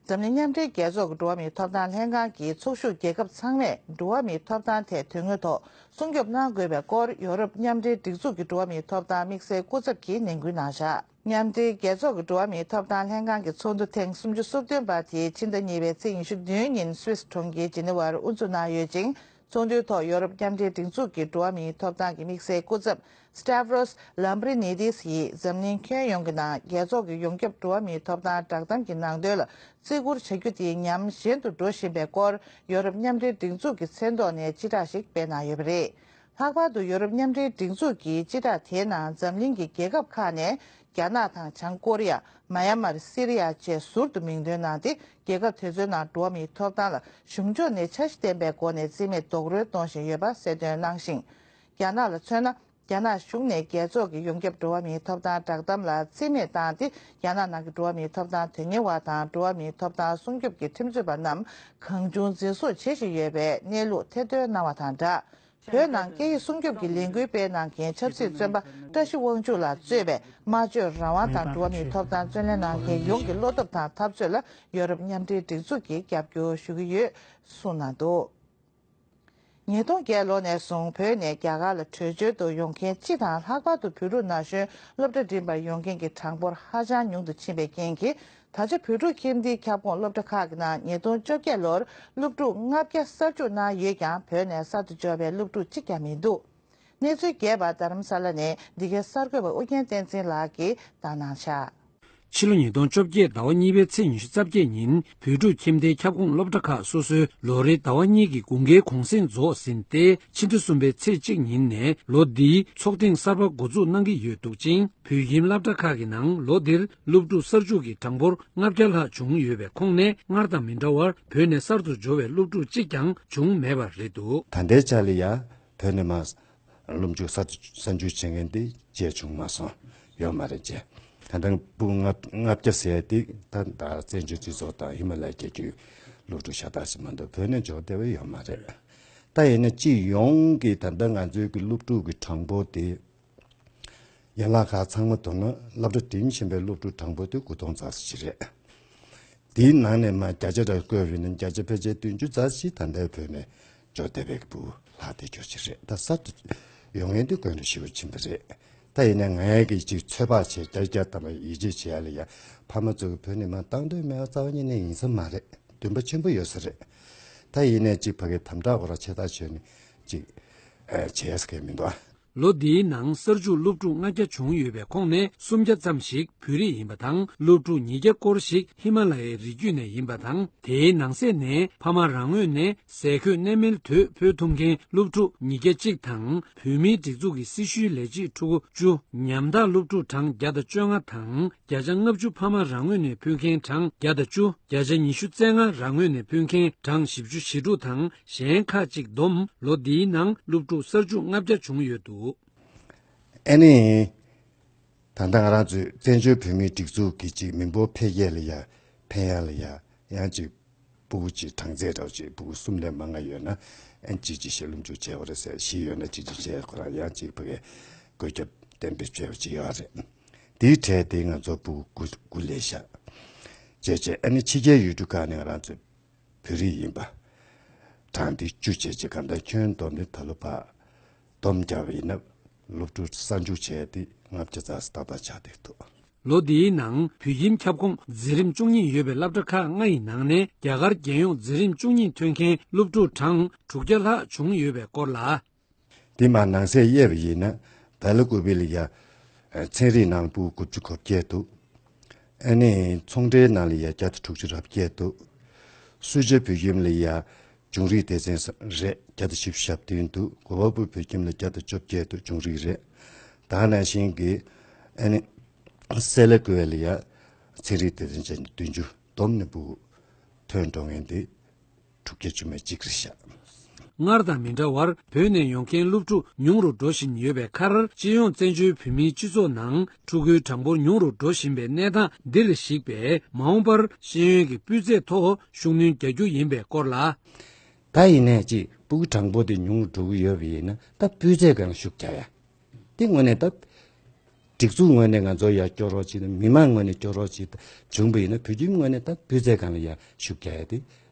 འཛམ་གླིང་མཉམ་འབྲེལ་རྒྱལ་ཚོགས་ཀྱི་འགྲོ་བ་མིའི་ཐོབ་ཐང་ལྷན་ཁང་གིས་ཚོགས་ཞུགས་རྒྱལ་ཁབ་ཚང་མས་འགྲོ་བ་མིའི་ཐོབ་ཐང་ཐད་དོན་དངོས་ཐོག་སྲུང་སྐྱོབ་གནང་དགོས་པའི་སྐོར་ཡོ་རོབ་མཉམ་འབྲེལ་སྒྲིག་འཛུགས་ཀྱི་འགྲོ་བ་མིའི་ཐོབ་ཐང་དམིགས་བསལ་སྐུ་ཚབ་ཀྱིས་ནན་སྐུལ་གནང་བཞག་མཉམ་འབྲེལ་རྒྱལ་ཚོགས་ཀྱི་འགྲོ་བ་མིའི་ཐོབ་ཐང་ལྷན་ཁང་གི་ཚོགས་འདུ་ཐེངས་སུམ་ཅུ་སོ་བདུན་པ་དེ་ཕྱི་ཟླ་གཉིས་པའི་ཚེས་ཉི་ཤུ་བདུན་ཉིན་སུད་སི་གྲོང་ཁྱེར་ཇི་ནི་ཝར་དབུ་འཛུགས་གནང་ཡོད་ཅིང་། ཚོགས་འདུའི་ཐོག་ཡོ་རོབ་མཉམ་འབྲེལ་སྒྲིག་འཛུགས་ཀྱི་འགྲོ་བ་མིའི་ཐོབ་ཐང་གི་དམིགས་བསལ་སྐུ་ཚབ་Stavros Lambrinidis ཡིས་འཛམ་གླིང་ཁྱོན་ཡོངས་ཀྱི་ནང་རྒྱལ་ཚོགས་ཀྱི་ཡོངས་ཁྱབ་འགྲོ་བ་མིའི་ཐོབ་ཐང་བསྒྲགས་གཏམ་གྱི་ནང་དོན་ལ་བརྩི་བཀུར་བྱ་རྒྱུ་དེ་ཉམས་ཞན་དུ་འགྲོ་བཞིན་པའི་སྐོར་ཡོ་རོབ་མཉམ་འབྲེལ་སྒྲིག་འཛུགས་ཀྱི་མཚན་ཐོག་ནས་སྤྱི་བསྒྲགས་ཤིག་སྤེལ་གནང་ཡོད་པ་རེད། ལྷག་པར་དུ་ཡོ་རོབ་མཉམ་འབྲེལ་སྒྲིག་འཛུགས་ཀྱི་སྤྱི་བསྒྲགས་དེའི་ནང་འཛམ་གླིང་གི་རྒྱལ་ཁབ་ཁག་ནས་རྒྱ་ནག་དང་བྱང་ཀོ་རི་ཡ། མ་ཡ་མར། སི་རི་ཡ་བཅས་ཟུར་དུ་མིང་འདོན་གནང་སྟེ། རྒྱལ་ཁབ་དེ་ཚོའི་ནང་འགྲོ་བ་མིའི་ཐོབ་ཐང་ལ་གཞུང་ཕྱོགས་ནས་འཆར་གཞི་ལྡན་པའི་སྒོ་ནས་རྩིས་མེད་རྡོག་རོལ་གཏོང་བཞིན་ཡོད་པ་གསལ་སྟོན་གནང་ཞིང་། རྒྱ་ནག་ལ་མཚོན་ན། རྒྱ་ནག་གཞུང་ནས་རྒྱལ་ཚོགས་ཀྱི་ཡོངས་ཁྱབ་འགྲོ་བ་མིའི་ཐོབ་ཐང་བསྒྲགས་གཏམ་ལ་རྩིས་མེད་བཏང་སྟེ། རྒྱ་ནག་ནང་གི་འགྲོ་བ་མིའི་ཐོབ་ཐང་དོན་གཉེར་བ་དང་འགྲོ་བ་མིའི་ཐོབ་ཐང་སྲུང་སྐྱོབ་ཀྱི་ཁྲིམས་རྩོད་པ་རྣམས་གང་བྱུང་འཛིན་བཟུང་བྱེད་བཞིན་ཡོད་པའི་གནས་ལུགས་ཐེར་འདོན་གནང་བ་དང་སྦྲགས། བོད་ནང་སྐད་ཡིག་སྲུང་སྐྱོབ་ཀྱི་ལས་འགུལ་སྤེལ་གནང་མཁན་ཆབ་སྲིད་བཙོན་པ་བཀྲ་ཤིས་དབང་ཕྱུག་ལགས་གཙོས་པའི་སྨྲ་བརྗོད་རང་དབང་དང་འགྲོ་བ་མིའི་ཐོབ་ཐང་རྩོད་ལེན་གནང་མཁན་ཡོངས་ཀྱི་བློ་སྟོབས་དང་འཐབ་རྩོད་ལ་ཡོ་རོབ་མཉམ་འབྲེལ་སྒྲིག་འཛུགས་ཀྱིས་རྒྱབ་སྐྱོར་ཞུ་གི་ཡོད་གསུངས་གནང་འདུག་ཉིས་སྟོང་བརྒྱད་ལོ་ནས་བཟུང་བོད་ནས་རྒྱ་གར་ལ་བྲོས་བྱོལ་དུ་ཡོང་མཁན་སྤྱི་དང་ལྷག་པར་དུ་བོད་ཕྲུག་ན་གཞོན་སློབ་གྲྭ་འགྲིམ་པར་ཡོང་མཁན་གྱི་གྲངས་འབོར་ཧ་ཅང་ཉུང་དུ་ཕྱིན་པའི་རྐྱེན་གྱིས། ད་ཆ་བོད་ཕྲུག་ཁྱིམ་སྡེའི་ཁྱབ་ཁོངས་སློབ་གྲྭ་ཁག་གི་ནང་ཉིས་སྟོང་བཅོ་བརྒྱད་ལོར་སློབ་ཕྲུག་ལྔ་བརྒྱ་གསར་འཇུག་གནང་ཡོད་ཀྱང་། བོད་ནས་གསར་དུ་འབྱོར་བའི་སློབ་ཕྲུག་གཅིག་ཀྱང་མི་འདུག་གནས་ཚུལ་རྒྱས་པ་རྡ་རམ་ས་ལ་ནས་འདི་གའི་གསར་འགོད་པ་ཨུ་རྒྱན་བསྟན་འཛིན་ལགས་ཀྱིས་བཏང་གནང་བཞག་ཕྱི་ལོ་ཉིས་སྟོང་བཅོ་བརྒྱད་ཟླ་བ་གཉིས་པའི་ཚེས་ཉི་ཤུ་རྩ་བརྒྱད་ཉིན་བོད་ཕྲུག་ཁྱིམ་སྡེའི་ཁྱབ་ཁོངས་སློབ་གྲྭ་ཁག་སོ་སོའི་ལོ་རེའི་ཟླ་བ་གཉིས་ཀྱི་དགུན་ཁའི་གུང་གསེང་རྫོགས་ཟིན་ཏེ། ཕྱི་ཟླ་གསུམ་པའི་ཚེས་གཅིག་ཉིན་ནས་ལོ་འདིའི་ཚོགས་ཐེངས་གསར་པ་འགོ་འཛུགས་གནང་གི་ཡོད་འདུག་ཅིང་། བོད་ཁྱིམ་སློབ་གྲྭ་ཁག་གི་ནང་ལོ་འདིར་སློབ་ཕྲུག་གསར་འཇུག་གི་གྲངས་འབོར་ལྔ་བརྒྱ་ལྷག་བྱུང་ཡོད་པའི་ཁོངས་ནས། སྔར་དང་མི་འདྲ་བར་བོད་ནས་གསར་དུ་འབྱོར་བའི་སློབ་ཕྲུག་གཅིག་ཀྱང་བྱུང་མེད་པ་རེད་འདུག་ད་ལྟའི་ཆ་ལ་ཡ་བོད་ནས་མར་སློབ་འཇུག་གསར་དུ་གསར་འཇུག་བྱེད་མཁན་དེ་བརྒྱད་བྱུང་མ་སོང་། ཡོད་མ་རེད་ཅེས། ད་ལྟ་སྤུ་ལྔ་ལྔ་བརྒྱ་ཟེར་ཡ་དེ་ད་ད་བཙན་བྱོལ་སྤྱི་ཚོགས་དང་ཧི་མ་ལ་ཡའི་རྒྱལ་རྒྱུད་སློབ་ཕྲུག་ཤ་སྟག་ཞིག་མ་གཏོགས་བོད་ནས་འབྱོར་བསྡད་པ་ཡོད་མ་རེད། ད་ཡིན་ན་སྤྱི་ཡོངས་ཀྱི་ད་ལྟ་ང་ཚོའི་གི་སློབ་ཕྲུག་གི་གྲངས་འབོར་དེ། ཡན་ལག་ཁག་ཚང་མ་བསྡོམས་ན་སློབ་གྲྭ་འགྲིམ་བཞིན་པའི་སློབ་ཕྲུག་གྲངས་འབོར་དེ་དགུ་སྟོང་ཙམ་ཞིག་རེད། དེའི་ནང་ནས་མར་བརྒྱ་ཆ་ར་བཀོད་པ་ཡིན་ན་བརྒྱ་ཆ་ཕལ་ཆེར་བདུན་ཅུ་ཙམ་ཞིག་ད་ལྟའི་བོད་ནས་འབྱོར་བསྡད་པའི་ཕྲུ་གུ་ལྷག་བསྡད་ཡོད་ཀྱི་རེད། ད་གསར་དུ་ཡོང་མཁན་དེ་དཀོན་དུ་ཞེ་པོ་ཕྱིན་པ་རེད། ད་ཡིན་ནའི་ང་གིས་ཅིག་ཚོད་དཔག་བྱས། བརྒྱ་ཆ་བརྒྱ་ཐམ་པ་ཡིད་ཆེས་བྱེད་ཡ་ལ་ཡ། ཕ་མ་ཚོ་གིས་བོད་ནས་མར་བཏང་འདོད་མེད་པ་རྩ་བ་ཉིད་ནས་ཡིན་ས་མ་རེད། འདུན་པ་ཆེན་པོ་ཡོད་ས་རེད། ད་ཡིན་ནའི་ཅིག་ཕ་གིའི་དམ་དྲག་སྐོར་ལ་ཆེ་ཐག་ཆོད་ནས་ཅིག་ཨ་བྱས་ས་གང་ཡང་མི་འདུག་ཨ། ལོ་འདིའི་ནང་གསར་འཇུག་སློབ་ཕྲུག་ལྔ་བརྒྱ་བྱུང་ཡོད་པའི་ཁོངས་ནས་སུམ་བརྒྱ་ཙམ་ཞིག་བོད་རིགས་ཡིན་པ་དང་། སློབ་ཕྲུག་ཉིས་བརྒྱ་སྐོར་ཞིག་ཧི་མ་ལ་ཡའི་རི་རྒྱུད་ནས་ཡིན་པ་དང་། དེའི་ནང་གསེས་ནས་ཕ་མ་རང་ངོས་ནས་ཟས་གོས་གནས་མལ་དུ་ཕུལ་ཐུབ་མཁན་སློབ་ཕྲུག་ཉིས་བརྒྱ་གཅིག་དང་། བོད་མིའི་སྒྲིག་འཛུགས་ཀྱི་སྲི་ཞུའི་ལས་བྱེད་ཕྲུ་གུ་བཅུ། ཉམ་ཐག་སློབ་ཕྲུག་གྲངས་བརྒྱ་དང་བཅོ་ལྔ་དང་། བརྒྱ་ཆ་ལྔ་བཅུ་ཕ་མ་རང་ངོས་ནས་ཕུལ་མཁན་གྲངས་བརྒྱ་དང་བཅུ། བརྒྱ་ཆ་ཉི་ཤུ་རྩ་ལྔ་རང་ངོས་ནས་ཕུལ་མཁན་གྲངས་བཞི་བཅུ་ཞེ་དྲུག་དང་། གཞན་ཁག་ཅིག་བསྡོམས་ལོ་འདིའི་ནང་སློབ་ཕྲུག་གསར་འཇུག་ལྔ་བརྒྱ་བྱུང་ཡོད་འདུག་ཨ་ནི། ད་ལྟ་ང་རང་ཚོའི་བཙན་བྱོལ་བོད་མིའི་སྒྲིག་འཛུགས་ཀྱི་ཅིག་མི་འབོར་འཕེལ་རྒྱས་ལ་ཡ་ཕན་ཡ་ལ་ཡ་ཡང་ཅིག་ཕྲུ་གུ་ཅིག་གྲངས་ཚད་འདྲ་བོ་ཅིག་ཕྲུ་གུ་གསུམ་ལས་མང་ང་ཡོད་ན་ཨ་ཅིག་ཅིག་ཞིག་སློབ་འཇུག་བྱས་པ་རེད་ཟེར། བཞི་ཡོད་ན་ཅིག་ཅིག་བྱས། ཁོ་རང་ཡང་ཅིག་ཕ་གིའི་བཀོད་ཁྱབ་གཏན་འབེབས་བྱས་པ་ཅིག་ཡོད་རེད། དེའི་གྲས་དེ་ང་ཚོ་ཕྲུ་གུ་དགུ་དགུ་ལས་བཞག་བྱས་བྱས། ཨ་ནི་ཕྱི་རྒྱལ་ཡུལ་གྲུ་ཁག་ནས་ང་རང་ཚོ་བོད་རིགས་ཡིན་པ་གྲངས་དེ་བཅུ་བྱས་བྱས། གང་ལྟར་ཁྱོན་བསྡོམས་ནས་ད་ལོ་བར་བསྡོམས་བརྒྱབ་པ་ཡིན་ན་སློབ་ཕྲུག་གསར་འཇུག་བྱས་ཏེ་ལྔ་བརྒྱ་ཙམ་ཏག་ཏག་ཆགས་བསྡད་འདུག་ལོ་འདིའི་ནང་བོད་ཁྱིམ་ཁྱབ་ཁོངས་འཛིན་རིམ་བཅུ་གཉིས་ཡོད་པའི་སློབ་གྲྭ་ཁག་ལྔ་ཡི་ནང་ནས་རྒྱ་གར་རྒྱལ་ཡོངས་འཛིན་རིམ་བཅུ་གཉིས་ཐོན་མཁན་སློབ་ཕྲུག་གྲངས་དྲུག་བརྒྱ་ལྷག་བྱུང་ཡོད་པའི་སྐོར་ལ། དེ་མར་ནང་གསེས་དབྱེ་བ་ཡིན་ན། བལ་ཀུ་པེ་ལ་ཡ་ཚན་རིག་ནང་ཕྲུ་གུ་དགུ་བཅུ་གོ་བརྒྱད་འདུག་ཨ་ནི་ཚོང་འབྲེལ་ནང་ལ་ཡ་བརྒྱ་དང་དྲུག་ཅུ་རེ་བརྒྱད་འདུག་སུད་སི་བོད་ཁྱིམ་ལ་ཡ་འབྱུང་རིག་སྡེ་ཚན་རེད། བརྒྱ་དང་བཞི་བཅུ་ཞེ་བདུན་འདུག་གོ་པལ་པུར་བོད་ཁྱིམ་ལ་བརྒྱ་དང་བཅོ་བརྒྱད་འདུག་འབྱུང་རིག་རེད། ད་ནང་བཞིན་གྱི་ཨ་ནི་སེ་ལ་ཀུ་ཝེ་ལ་ཡ་ཚན་རིག་སྡེ་ཚན་བཅས་བདུན་ཅུ། བསྡོམས་ནས་ཕྲུ་གུ་ཐོན་འགྲོ་མཁན་དེ་དྲུག་བརྒྱ་བཅུ་མེད་གཅིག་རེད་ཤག་སྔར་དང་མི་འདྲ་བར་བོད་ནས་ཡོང་མཁན་སློབ་ཕྲུག་ཉུང་རུ་འགྲོ་བཞིན་ཡོད་པའི་ཁར། སྤྱི་ཡོངས་བཙན་བྱོལ་བོད་མིའི་སྤྱི་ཚོགས་ནང་ཕྲུ་གུའི་གྲངས་འབོར་ཉུང་རུ་འགྲོ་བཞིན་པའི་གནས་སྟངས་འདིར་གཞིགས་པས། མ་འོངས་པར་ཤེས་ཡོན་གྱི་སྤུས་ཚད་ཐོག་ཤུགས་སྣོན་རྒྱག་རྒྱུ་ཡིན་པའི་སྐོར་ལ། ད་ཡིན་ནའི་ཅིག་ཕྲུ་གུ་གྲངས་འབོར་དེ་ཉུང་རུ་འགྲོ་གི་ཡོད་པ་ཡིན་ན། ད་སྤུས་ཚད་སྒང་ལ་ཤུགས་རྒྱག་ཡ་དེ་དངོས་གནས་ད། སྒྲིག་འཛུགས་ངོས་ནས་ང་ཚོ་ཡར་སྐྱོར་རོགས་བྱེད་དང་། མི་མང་ངོས་ནས་སྐྱོར་རོགས་བྱེད་དང་བྱུང་པ་ཡིན་ན། བོད་ཁྱིམ་ངོས་ནས་ད་སྤུས་ཚད་སྒང་ལ་ཡར་ཤུགས་རྒྱག་ཡ་དེ།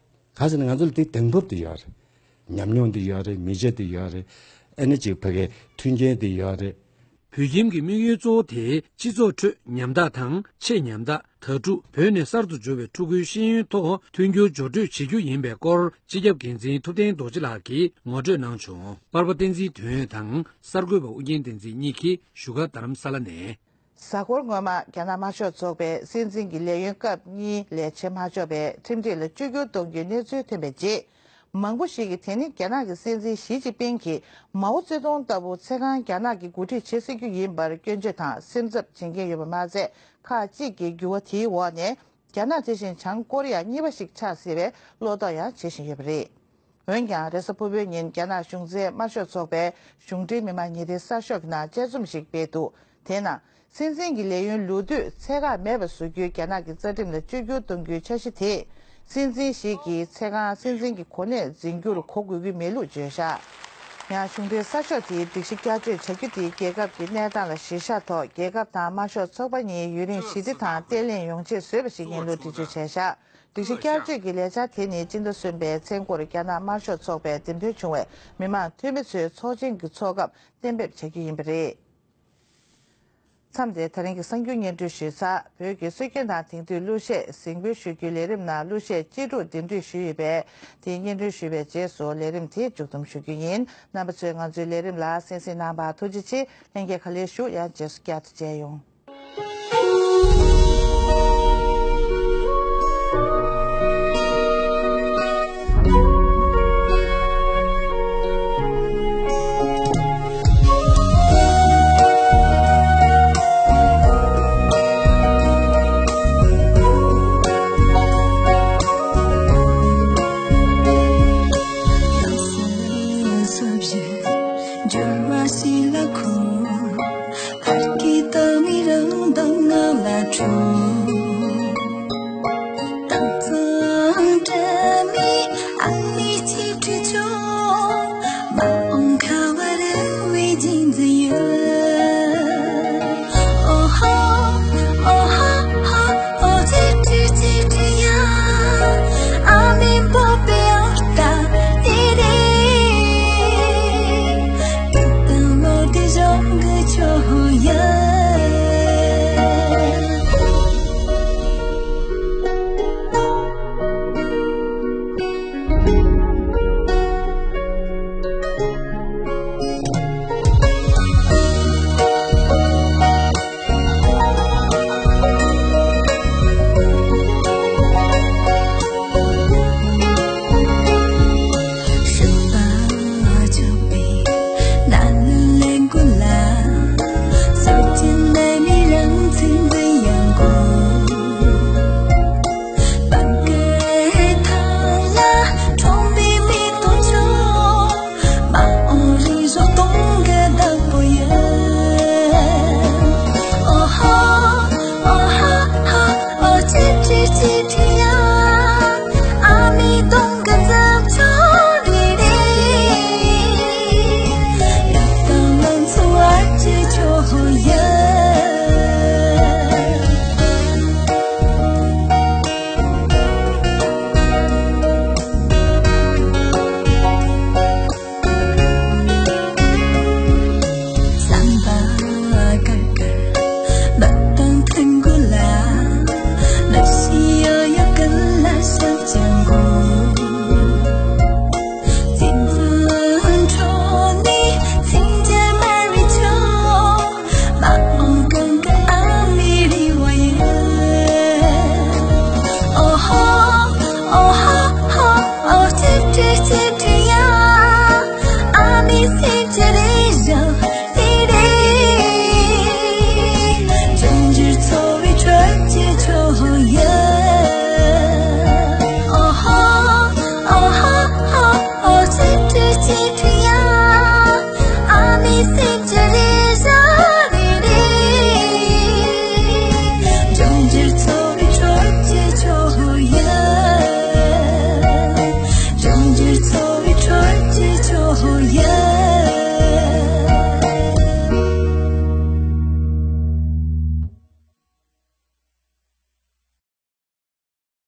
ག་ཟེར་ན་ང་ཚོ་ལ་དེ་གདེང་སྤོབས་དེ་ཡོད་རེད། ཉམས་མྱོང་དེ་ཡོད་རེད། མི་ཆ་དེ་ཡོད་རེད། ཨ་ནི་ཅིག་ཕ་གའི་མཐུན་རྐྱེན་དེ་ཡོད་རེད། བོད་ཁྱིམ་གྱི་དམིགས་ཡུལ་གཙོ་བོ་དེ་སྤྱི་ཚོགས་ཁྲོད་ཉམ་ཐག་དང་ཆེས་ཉམ་ཐག་དྭ་ཕྲུག་བོད་ནས་གསར་དུ་འབྱོར་བའི་ཕྲུ་གུའི་ཤེས་ཡོན་ཐོག་མཐུན་འགྱུར་སྦྱོར་སྤྲོད་བྱེད་རྒྱུ་ཡིན་པའི་སྐོར། སྤྱི་ཁྱབ་འགན་འཛིན་ཐུབ་བསྟན་རྡོ་རྗེ་ལགས་ཀྱིས་ངོ་སྤྲོད་གནང་བྱུང་། པར་པ་བསྟན་འཛིན་དོན་ཡོད་དང་གསར་འགོད་པ་ཨུ་རྒྱན་བསྟན་འཛིན་གཉིས་ཀྱིས་བཞུགས་སྒར་རྡ་རམ་ས་ལ་ནས། གཟའ་འཁོར་སྔོན་མ། རྒྱ་ནག་དམར་ཤོག་ཚོགས་པའི་སྲིད་འཛིན་གྱི་ལས་ཡུན་སྐབས་གཉིས་ལས་བྱེད་མ་ཆོག་པའི་ཁྲིམས་སྒྲིག་ལ་བཅོས་བསྒྱུར་གཏོང་རྒྱུའི་གནས་ཚུལ་ཐོན་པའི་རྗེས། མང་པོ་ཞིག་གིས་དེ་ནི་རྒྱ་ནག་གི་སྲིད་འཛིན་ཞི་ཅིན་ཕིང་གིས་མའོ་ཙེ་ཏུང་ལྟ་བུ་ཚེ་གང་རྒྱ་ནག་གི་འགོ་ཁྲིད་བྱེད་སྲིད་རྒྱུ་ཡིན་པར་སྐྱོན་བརྗོད་དང་སེམས་འཚབ་བྱེད་མཁན་ཡོད་པ་མ་ཟད། ཁག་ཅིག་གིས་འགྱུར་བ་དེའི་འོག་ནས་རྒྱ་ནག་དེ་བཞིན་བྱང་ཀོ་རི་ཡ་གཉིས་པ་ཞིག་ཆགས་སྲིད་པའི་བློ་དོགས་ཡང་བྱེད་བཞིན་ཡོད་པ་རེད། འོན་ཀྱང་། རེས་གཟའ་ཕུར་བུའི་ཉིན་རྒྱ་ནག་གཞུང་འཛིན་དམར་ཤོག་ཚོགས་པའི་གཞུང་འབྲེལ་མི་མང་ཉིན་རེའི་གསར་ཤོག་གི་ནང་དཔྱད་རྩོམ་ཞིག་སྤེལ་འདུག་དེའི་ནང་། སྲིད་འཛིན་གྱི་ལས་ཡུན་ལོ་དུས་ཚད་བཀག་མེད་པ་བཟོ་རྒྱུའི་རྒྱ་ནག་གི་རྩ་ཁྲིམས་ལ་བཅོས་བསྒྱུར་གཏོང་རྒྱུའི་འཆར་གཞི་དེས། སྲིད་འཛིན་ཞིག་གིས་ཚེ་གང་སྲིད་འཛིན་གྱི་གོ་གནས་འཛིན་རྒྱུར་གོ་དགོས་ཀྱི་མེད་ལུགས་བརྗོད་བཞག་ཡང་། གཞུང་འབྲེལ་གསར་ཤོག་དེའི་སྒྲིག་གཞི་བསྐྱར་བཅོས་བྱ་རྒྱུ་དེ་རྒྱལ་ཁབ་ཀྱི་གནས་སྟངས་ལ་གཞིར་བཞག་ཐོག་རྒྱལ་ཁབ་དང་དམར་ཤོག་ཚོགས་པ་གཉིས་ཡུན་རིང་ཞི་བདེ་དང་བརྟན་ལྷིང་ཡོང་ཆེད་བཟོས་པ་ཞིག་ཡིན་ལུགས་འགྲེལ་བརྗོད་བྱས་བཞག་སྒྲིག་གཞི་བསྐྱར་བཅོས་ཀྱི་ལས་འཆར་དེ་ནི་སྤྱི་ཟླ་གསུམ་པའི་མཚན་འཁོར་རྒྱ་ནག་དམར་ཤོག་ཚོགས་པའི་འདེམས་ཐོན་བྱུང་བའི་མི་མང་འཐུས་མི་ཚོའི་ཚོགས་ཆེན་གྱི་ཚོགས་སྐབས་གཏན་འབེབས་བྱ་རྒྱུ་ཡིན་པ་རེད། མཚམས་འདིར་ད་རིང་གི་གསར་འགྱུར་སྙན་སྒྲོན་ཞུས་ཚར། བོད་ཀྱི་སྲོལ་རྒྱུན་དང་དེང་དུས་གླུ་གཞས་གཟིགས་འབུལ་ཞུ་རྒྱུའི་ལས་རིམ་ནང་གླུ་གཞས་གཅེས་ཕྲུག་འདེམས་སྒྲུག་ཞུས་ཡོད་པས། དེའི་སྙན་སྒྲོན་ཞུས་པའི་རྗེས་སུ་ལས་རིམ་དེ་མཇུག་བསྡོམས་ཞུ་རྒྱུ་ཡིན། རྣམ་པ་ཚོས་ང་ཚོའི་ལས་རིམ་ལ་གསན་གཟིགས་གནང་བར་ཐུགས་རྗེ་ཆེ། ལྷན་རྒྱས་ག་ལེར་བཞུགས། ཡང་རྗེས་སུ་བསྐྱར་དུ་མཇལ་ཡོང་།